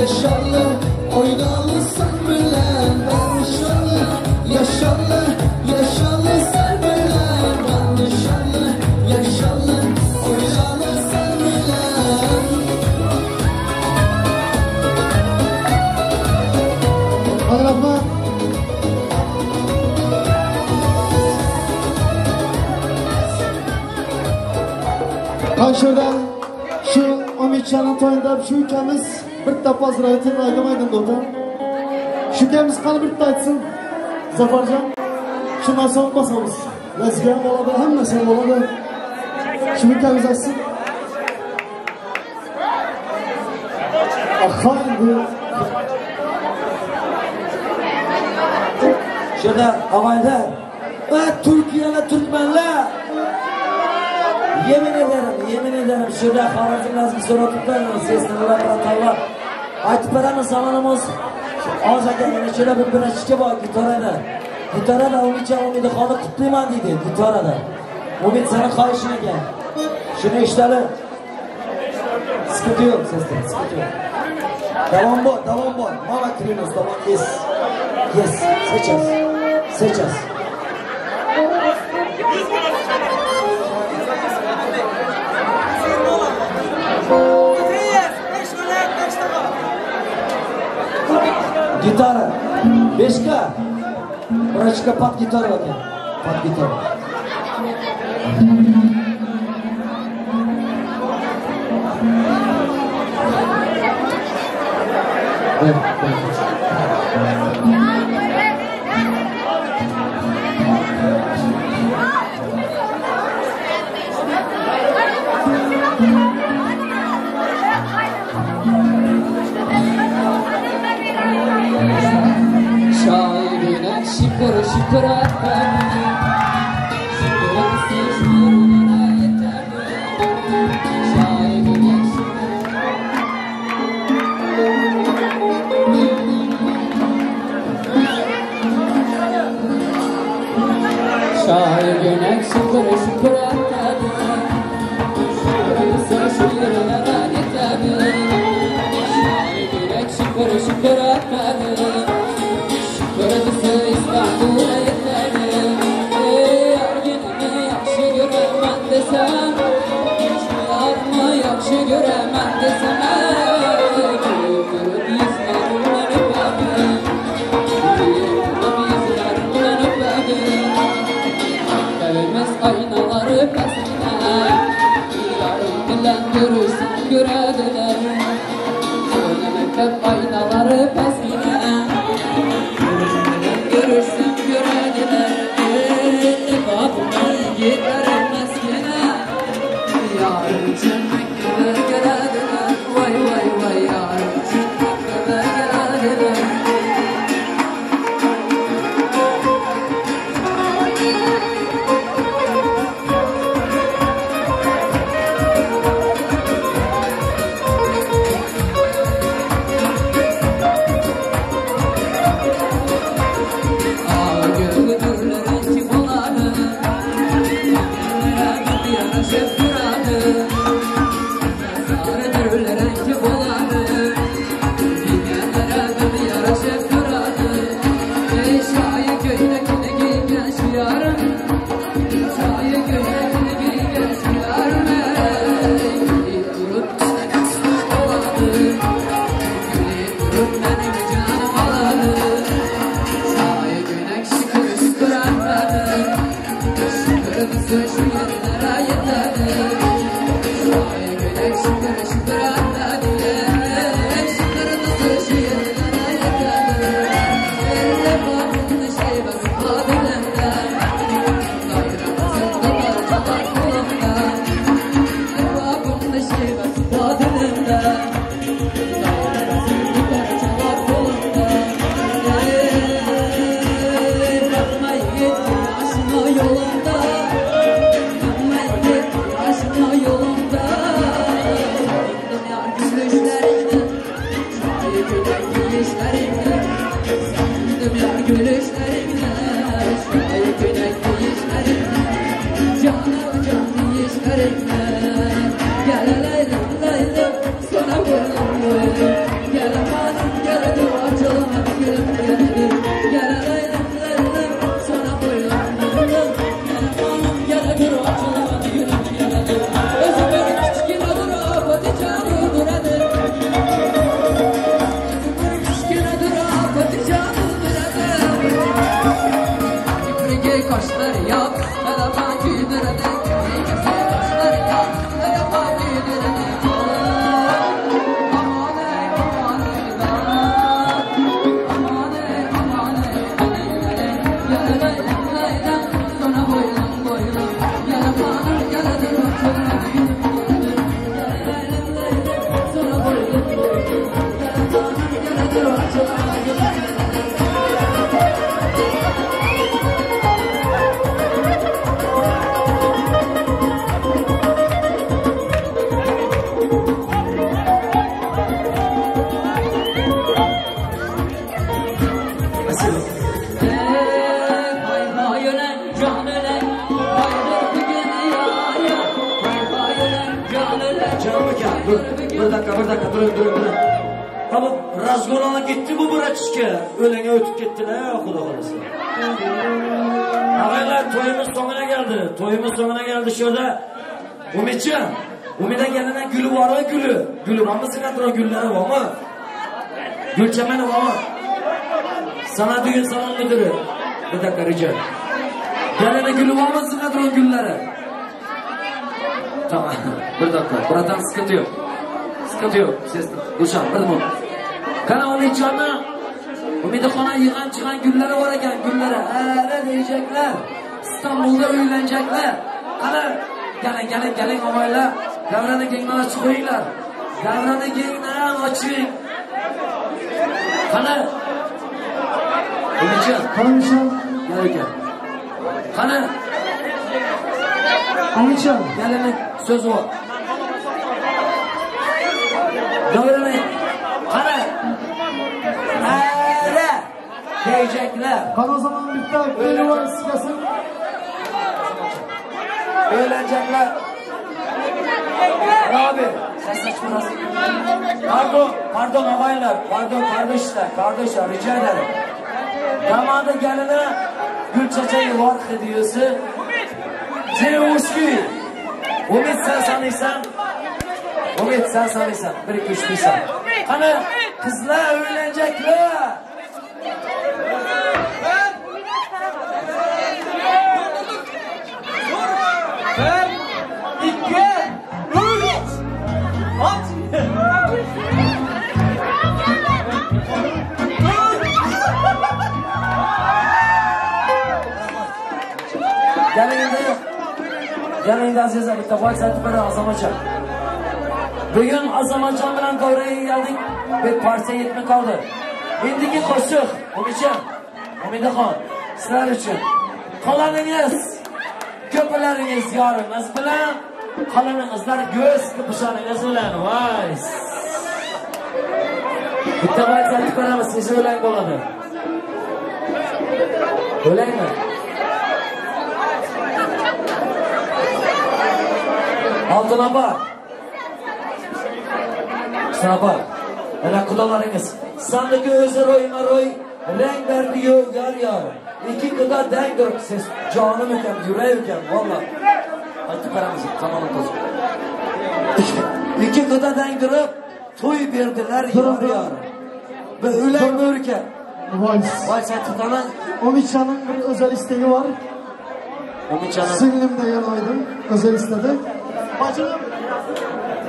yaşalı, oynalı sen bilen barışalı, yaşalı, yaşalı sen bilen barışalı, yaşalı, oynalı sen bilen. Hadi bakma. Şurada şu Umitcan'ın toyunda şu ülkemiz bir defa zirayetini aydım do'tan. Şu ülkemiz kanı bir aytsın Zafarcan. Şundan sonra basamız. Lezgiyan boladı, hammasini boladı. Şu ülkemiz açsın. Ahaydi. Şurada avayda ve Türkiye ve Türkmenler. Yemin ederim, yemin ederim şurada Xorazm lazım so'ratib beramiz, sesini bratallar. Aytib beramiz zamonimiz oz ekan, şurada bir birashga bor gitarada. Gitarada Umitjon Umidxonni qutlayman deydi gitarada. Umid seni xohishing ekan. Shuni eshitali. Sıkıntı yok sesler, sıkıntı yok. Davom bor, davom bor. Mama Krinos, davom. Yes. Yes, сейчас. Сейчас. Gitara. Beshka. Brachka под гитару ekan. Под гитару. Şükür şükür etmedi, şükür şükür yeterdi. Şairine şükür. Şairine şükür şükür etmedi, şükür şükür yeterdi. Şairine şükür şükür etmedi. İstanbul'a yeterli. Yargınımı yaxşı görəmən desəm, yarımı yaxşı görəmən desəm, gülüb durub yüzlərimdən öpədim, gülüb durub yüzlərimdən öpədim. Məktəbimiz aynaları pəsinə, yarım bilən görürsən görədilər. Köhnə məktəb aynaları pəsinə, görürsün görediler. Babamı giderim meskene, yarım için mektebe gelediler. Vay vay vay, yarım için mektebe gelediler. Yolunda Kaşlar yap, araba güldürdü. Kaşlar yap, araba güldürdü. Aman ey, aman ey, aman ey, aman ey. Sonra boylum boylum, yarapanım yaradır. Sonra boylum boylum, yarapanım yaradır. Bir dakika, bir dakika, durun, durun, durun. Tamam, razgonana gitti bu bıraçka. Ölene ötüp gittiler, Xudo xolasa. Ağaylar, toyumuz sonuna geldi. Toyumuz sonuna geldi şurada. Umitcan, Umida gelene gülü var mı gülü? Gülü var mı? Sıkıntılı gülleri var mı? Gül çemeni var mı? Sana düğün salon müdürü. Bir dakika rica. Gelene gülü var mı? Sıkıntılı gülleri. Tamam, bir dakika. Buradan sıkıntı yok. Sıkıntı yok. Ses Gulshan, bir mi? Kana Umidjonni, Umidaxona yig'an chiqan gullari bor ekan, gullari. Ara deyecekler. İstanbul'da uylanacaklar. Qani, keling, keling, keling og'aylar. Davrani kengdan ochib qo'yinglar. Davrani kengdan oching. Qani? Umidjon, Umidjon, gel ekan. Qani? Umidjon, keling, so'z bor. Davrani qani? Ara deyecekler. Qani o zaman bitta beri sıkasın. Öğlenecekler. Abi, ses aç biraz. Pardon, pardon ağaylar, pardon kardeşler, kardeşler rica ederim. Damadı geline gül çiçeği var hediyesi. Cevuşki. Umid sen sanıysan. Umid sen sanıysan. 1, 2, 3 deysan. Hani kızlar öğlenecekler. Bir, iki, üç, at. Gelin endi, gelin endi azizlar, bitta vals aytib beradi Azamatjon. Bugun Azamatjon bilan Davraga geldik, bir parça yetmay qoldi. Endigi qo'shiq, Umidjon, Umidaxon, sizlar uchun. Qolaningiz, ko'plaringiz yorimiz bilan, qolaningizlar go'z qipshaningiz bilan, voy. Bitta vals aytib beramiz, siz o'lang bo'ladi. O'langmi? Altın apa. Sen apa. Mana qudalaringiz. Sandiki o'zi ro'yma ro'y, rang berdi yar yar. İki quda dangdir siz jonim ekan, yurak ekan, vallahi. Aytib beramiz, zamonim to'sib. İki quda dangdirib to'y berdilar yar yar. Bir o'lang o'rka. Vals. Vals aytib beraman. Umidjonning bir özel isteği var. Umidjonning. Singlim degan Aydın özel istedi. Bacım.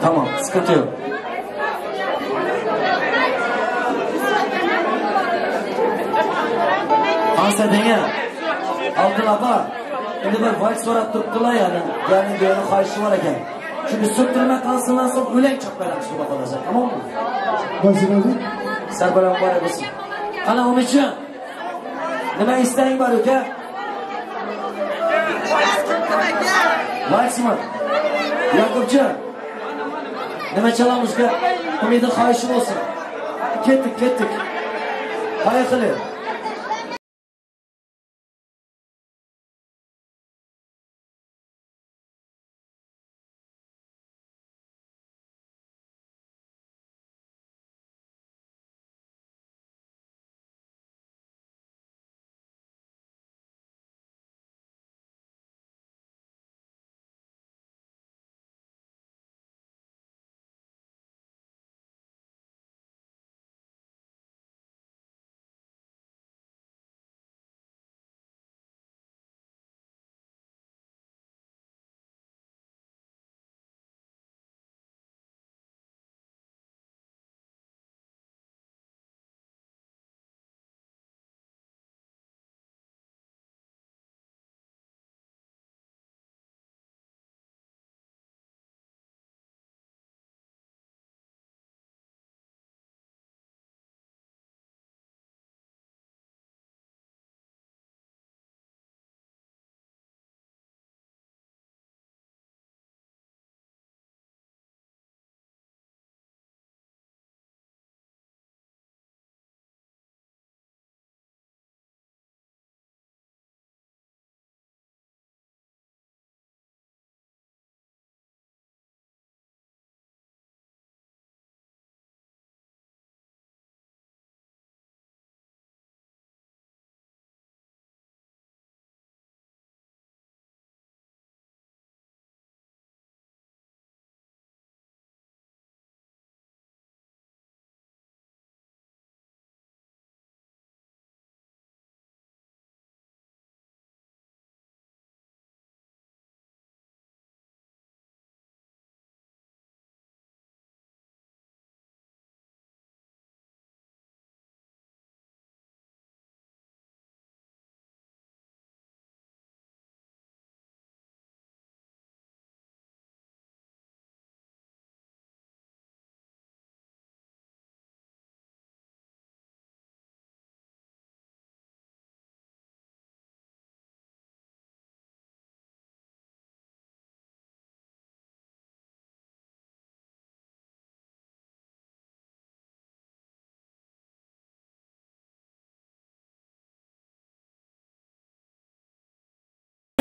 Tamam, sıkıntı yok. Hansa denge. Altın apa. Endi bir vals so'rab turibdilar yani. Gelin diyor, xahishi bor ekan. Shuni surttirma qolsindan so'ng o'lang chop beramiz, xudo xolasa. Tamammi? Bacım. Sarbaroh muborak bo'lsin. Qani Umidjon? Nima istaging bor uka? Valsmi? Yakubjon. Nima chalamiz uka? Umidning xohishi bo'lsin. Ketdik, ketdik. Поехали.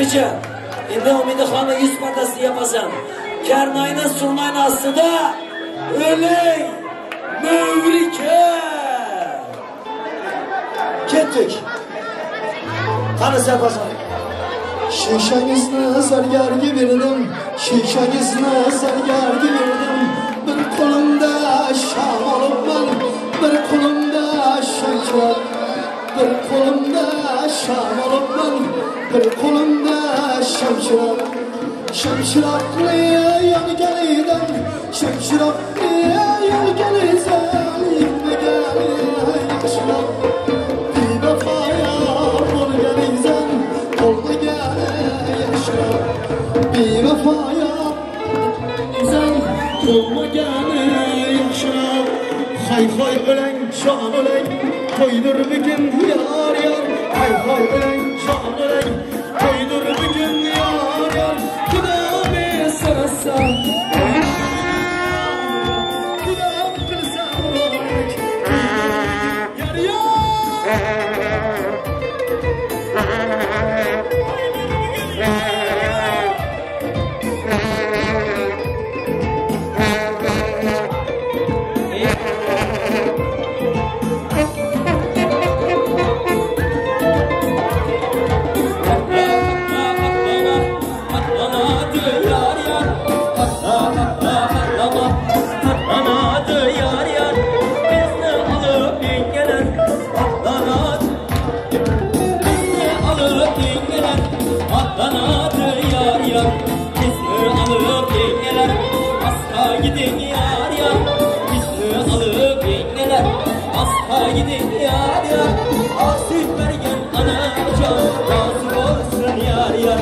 Necha? Endi Umidaxonni yuz pardasini yapasan. Karnayni surnayni ostida o'ling Mavrika. Ketdik. Qani Sarfaroz. Shishangizni zargarga berdim, shishangizni zargarga berdim. Bir qo'limda sham olibman, bir qo'limda shamchiroq, bir qo'limda sham olibman, bir qo'limda shamchiroq. Shamchiroqli yongan edim, shamchiroqli yongan edim, yetmagan yaxshiroq. Bevafoya bo'lgan inson, bo'lmagan yaxshiroq. Bevafoya inson, bo'lmagan yaxshiroq. Hay-hay o'lang, jon o'lang, to'ydir bugun yor yor. Hay-hay o'lang, jon o'lang, to'ydir bugun yor yor. Xudo bersa, Xudo qilsa muborak, yor yor. Gidin yar yar, ah süt vergen anacan, razı olsun yar yar.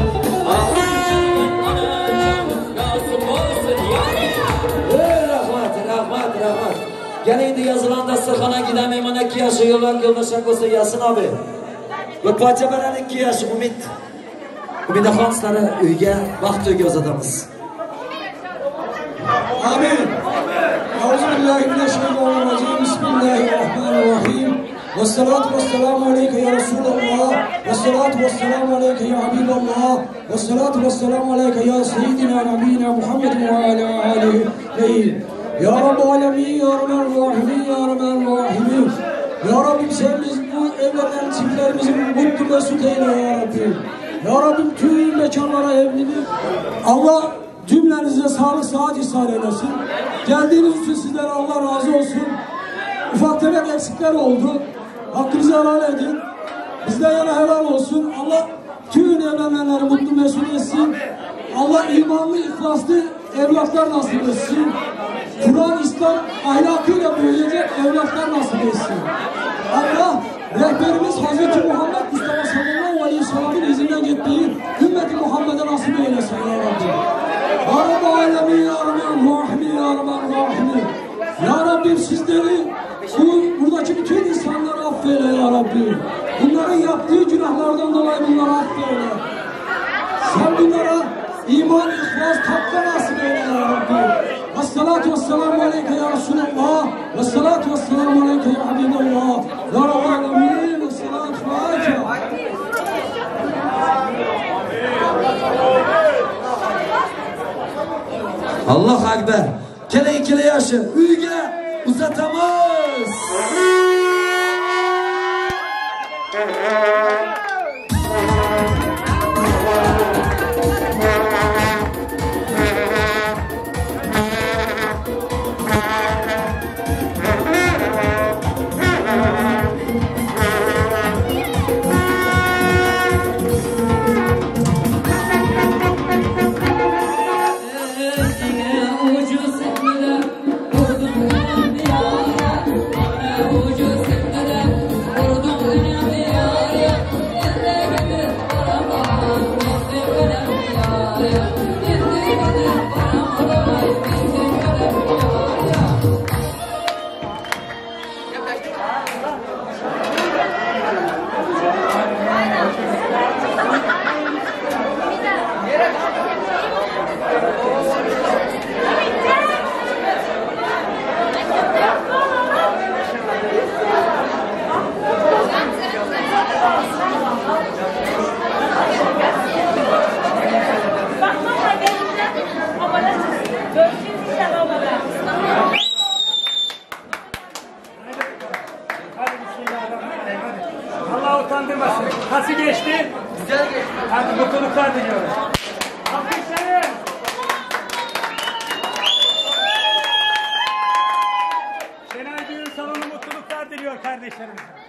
Ah süt vergen anacan, razı olsun yar yar. Rahmat, rahmat, rahmat. Gel endi yazılan dasturxona giden mehmon 2 yoshi yo'lak yo'ldoshlar bo'lsa Yasin abi. Bir parcha beradi 2 yoshi Umid. Umidaxon sizlarni uyga, baxt uyga uzatamiz. Amin. Euzubillahimineşşeytanirracim. Bismillahirrahmanirrahim. Vessalatu vesselamu aleyke ya Resulallah. Vessalatu vesselamu aleyke ya Habiballah. Vessalatu vesselamu aleyke ya Seyyidina Nebiyina Muhammed ve ala alihi. Ya Rabbi alemin, ya Rabbi rahimin, ya Rabbi rahimin. Ya Rabbim sen biz bu evlenen çiftlerimizi mutlu mesut eyle ya Rabbim. Ya Rabbim tüm mekanlara evlilik. Allah cümlenize sağlık sıhhat ihsan eylesin. Geldiğiniz için sizlere Allah razı olsun. Ufak tefek eksikler oldu. Hakkınızı helal edin. Bizden yana helal olsun. Allah tüm evlenenleri mutlu mesut etsin. Allah imanlı, ihlaslı evlatlar nasip etsin. Kur'an, İslam ahlakıyla büyüyecek evlatlar nasip etsin. Allah rehberimiz Hazreti Muhammed Mustafa sallallahu aleyhi ve sellem'in izinden gittiği ümmeti Muhammed'e nasip eylesin ya Rabbi. Ya Rabbi alemin, ya Rabbi rahmi, ya Rabbi rahmi. Ya Rabbim sizleri, buradaki bütün insanları affeyle ya Rabbi. Bunların yaptığı günahlardan dolayı bunları affeyle. Sen bunlara iman, ihlas, takva nasip eyle ya Rabbi. Vessalatu vesselamu aleyke ya Resulallah. Vessalatu vesselamu aleyke ya Habiballah. Ya Rabbi alemin, vessalatu fatiha. Allohu akbar. Keling ikkala yoshi uyga uzatamiz. Vurdum önemli yar ya. Nasıl geçti? Güzel geçti. Hadi mutluluklar diliyorum. Alkışlayın. Şenay Düğün Salonu mutluluklar diliyor kardeşlerimize.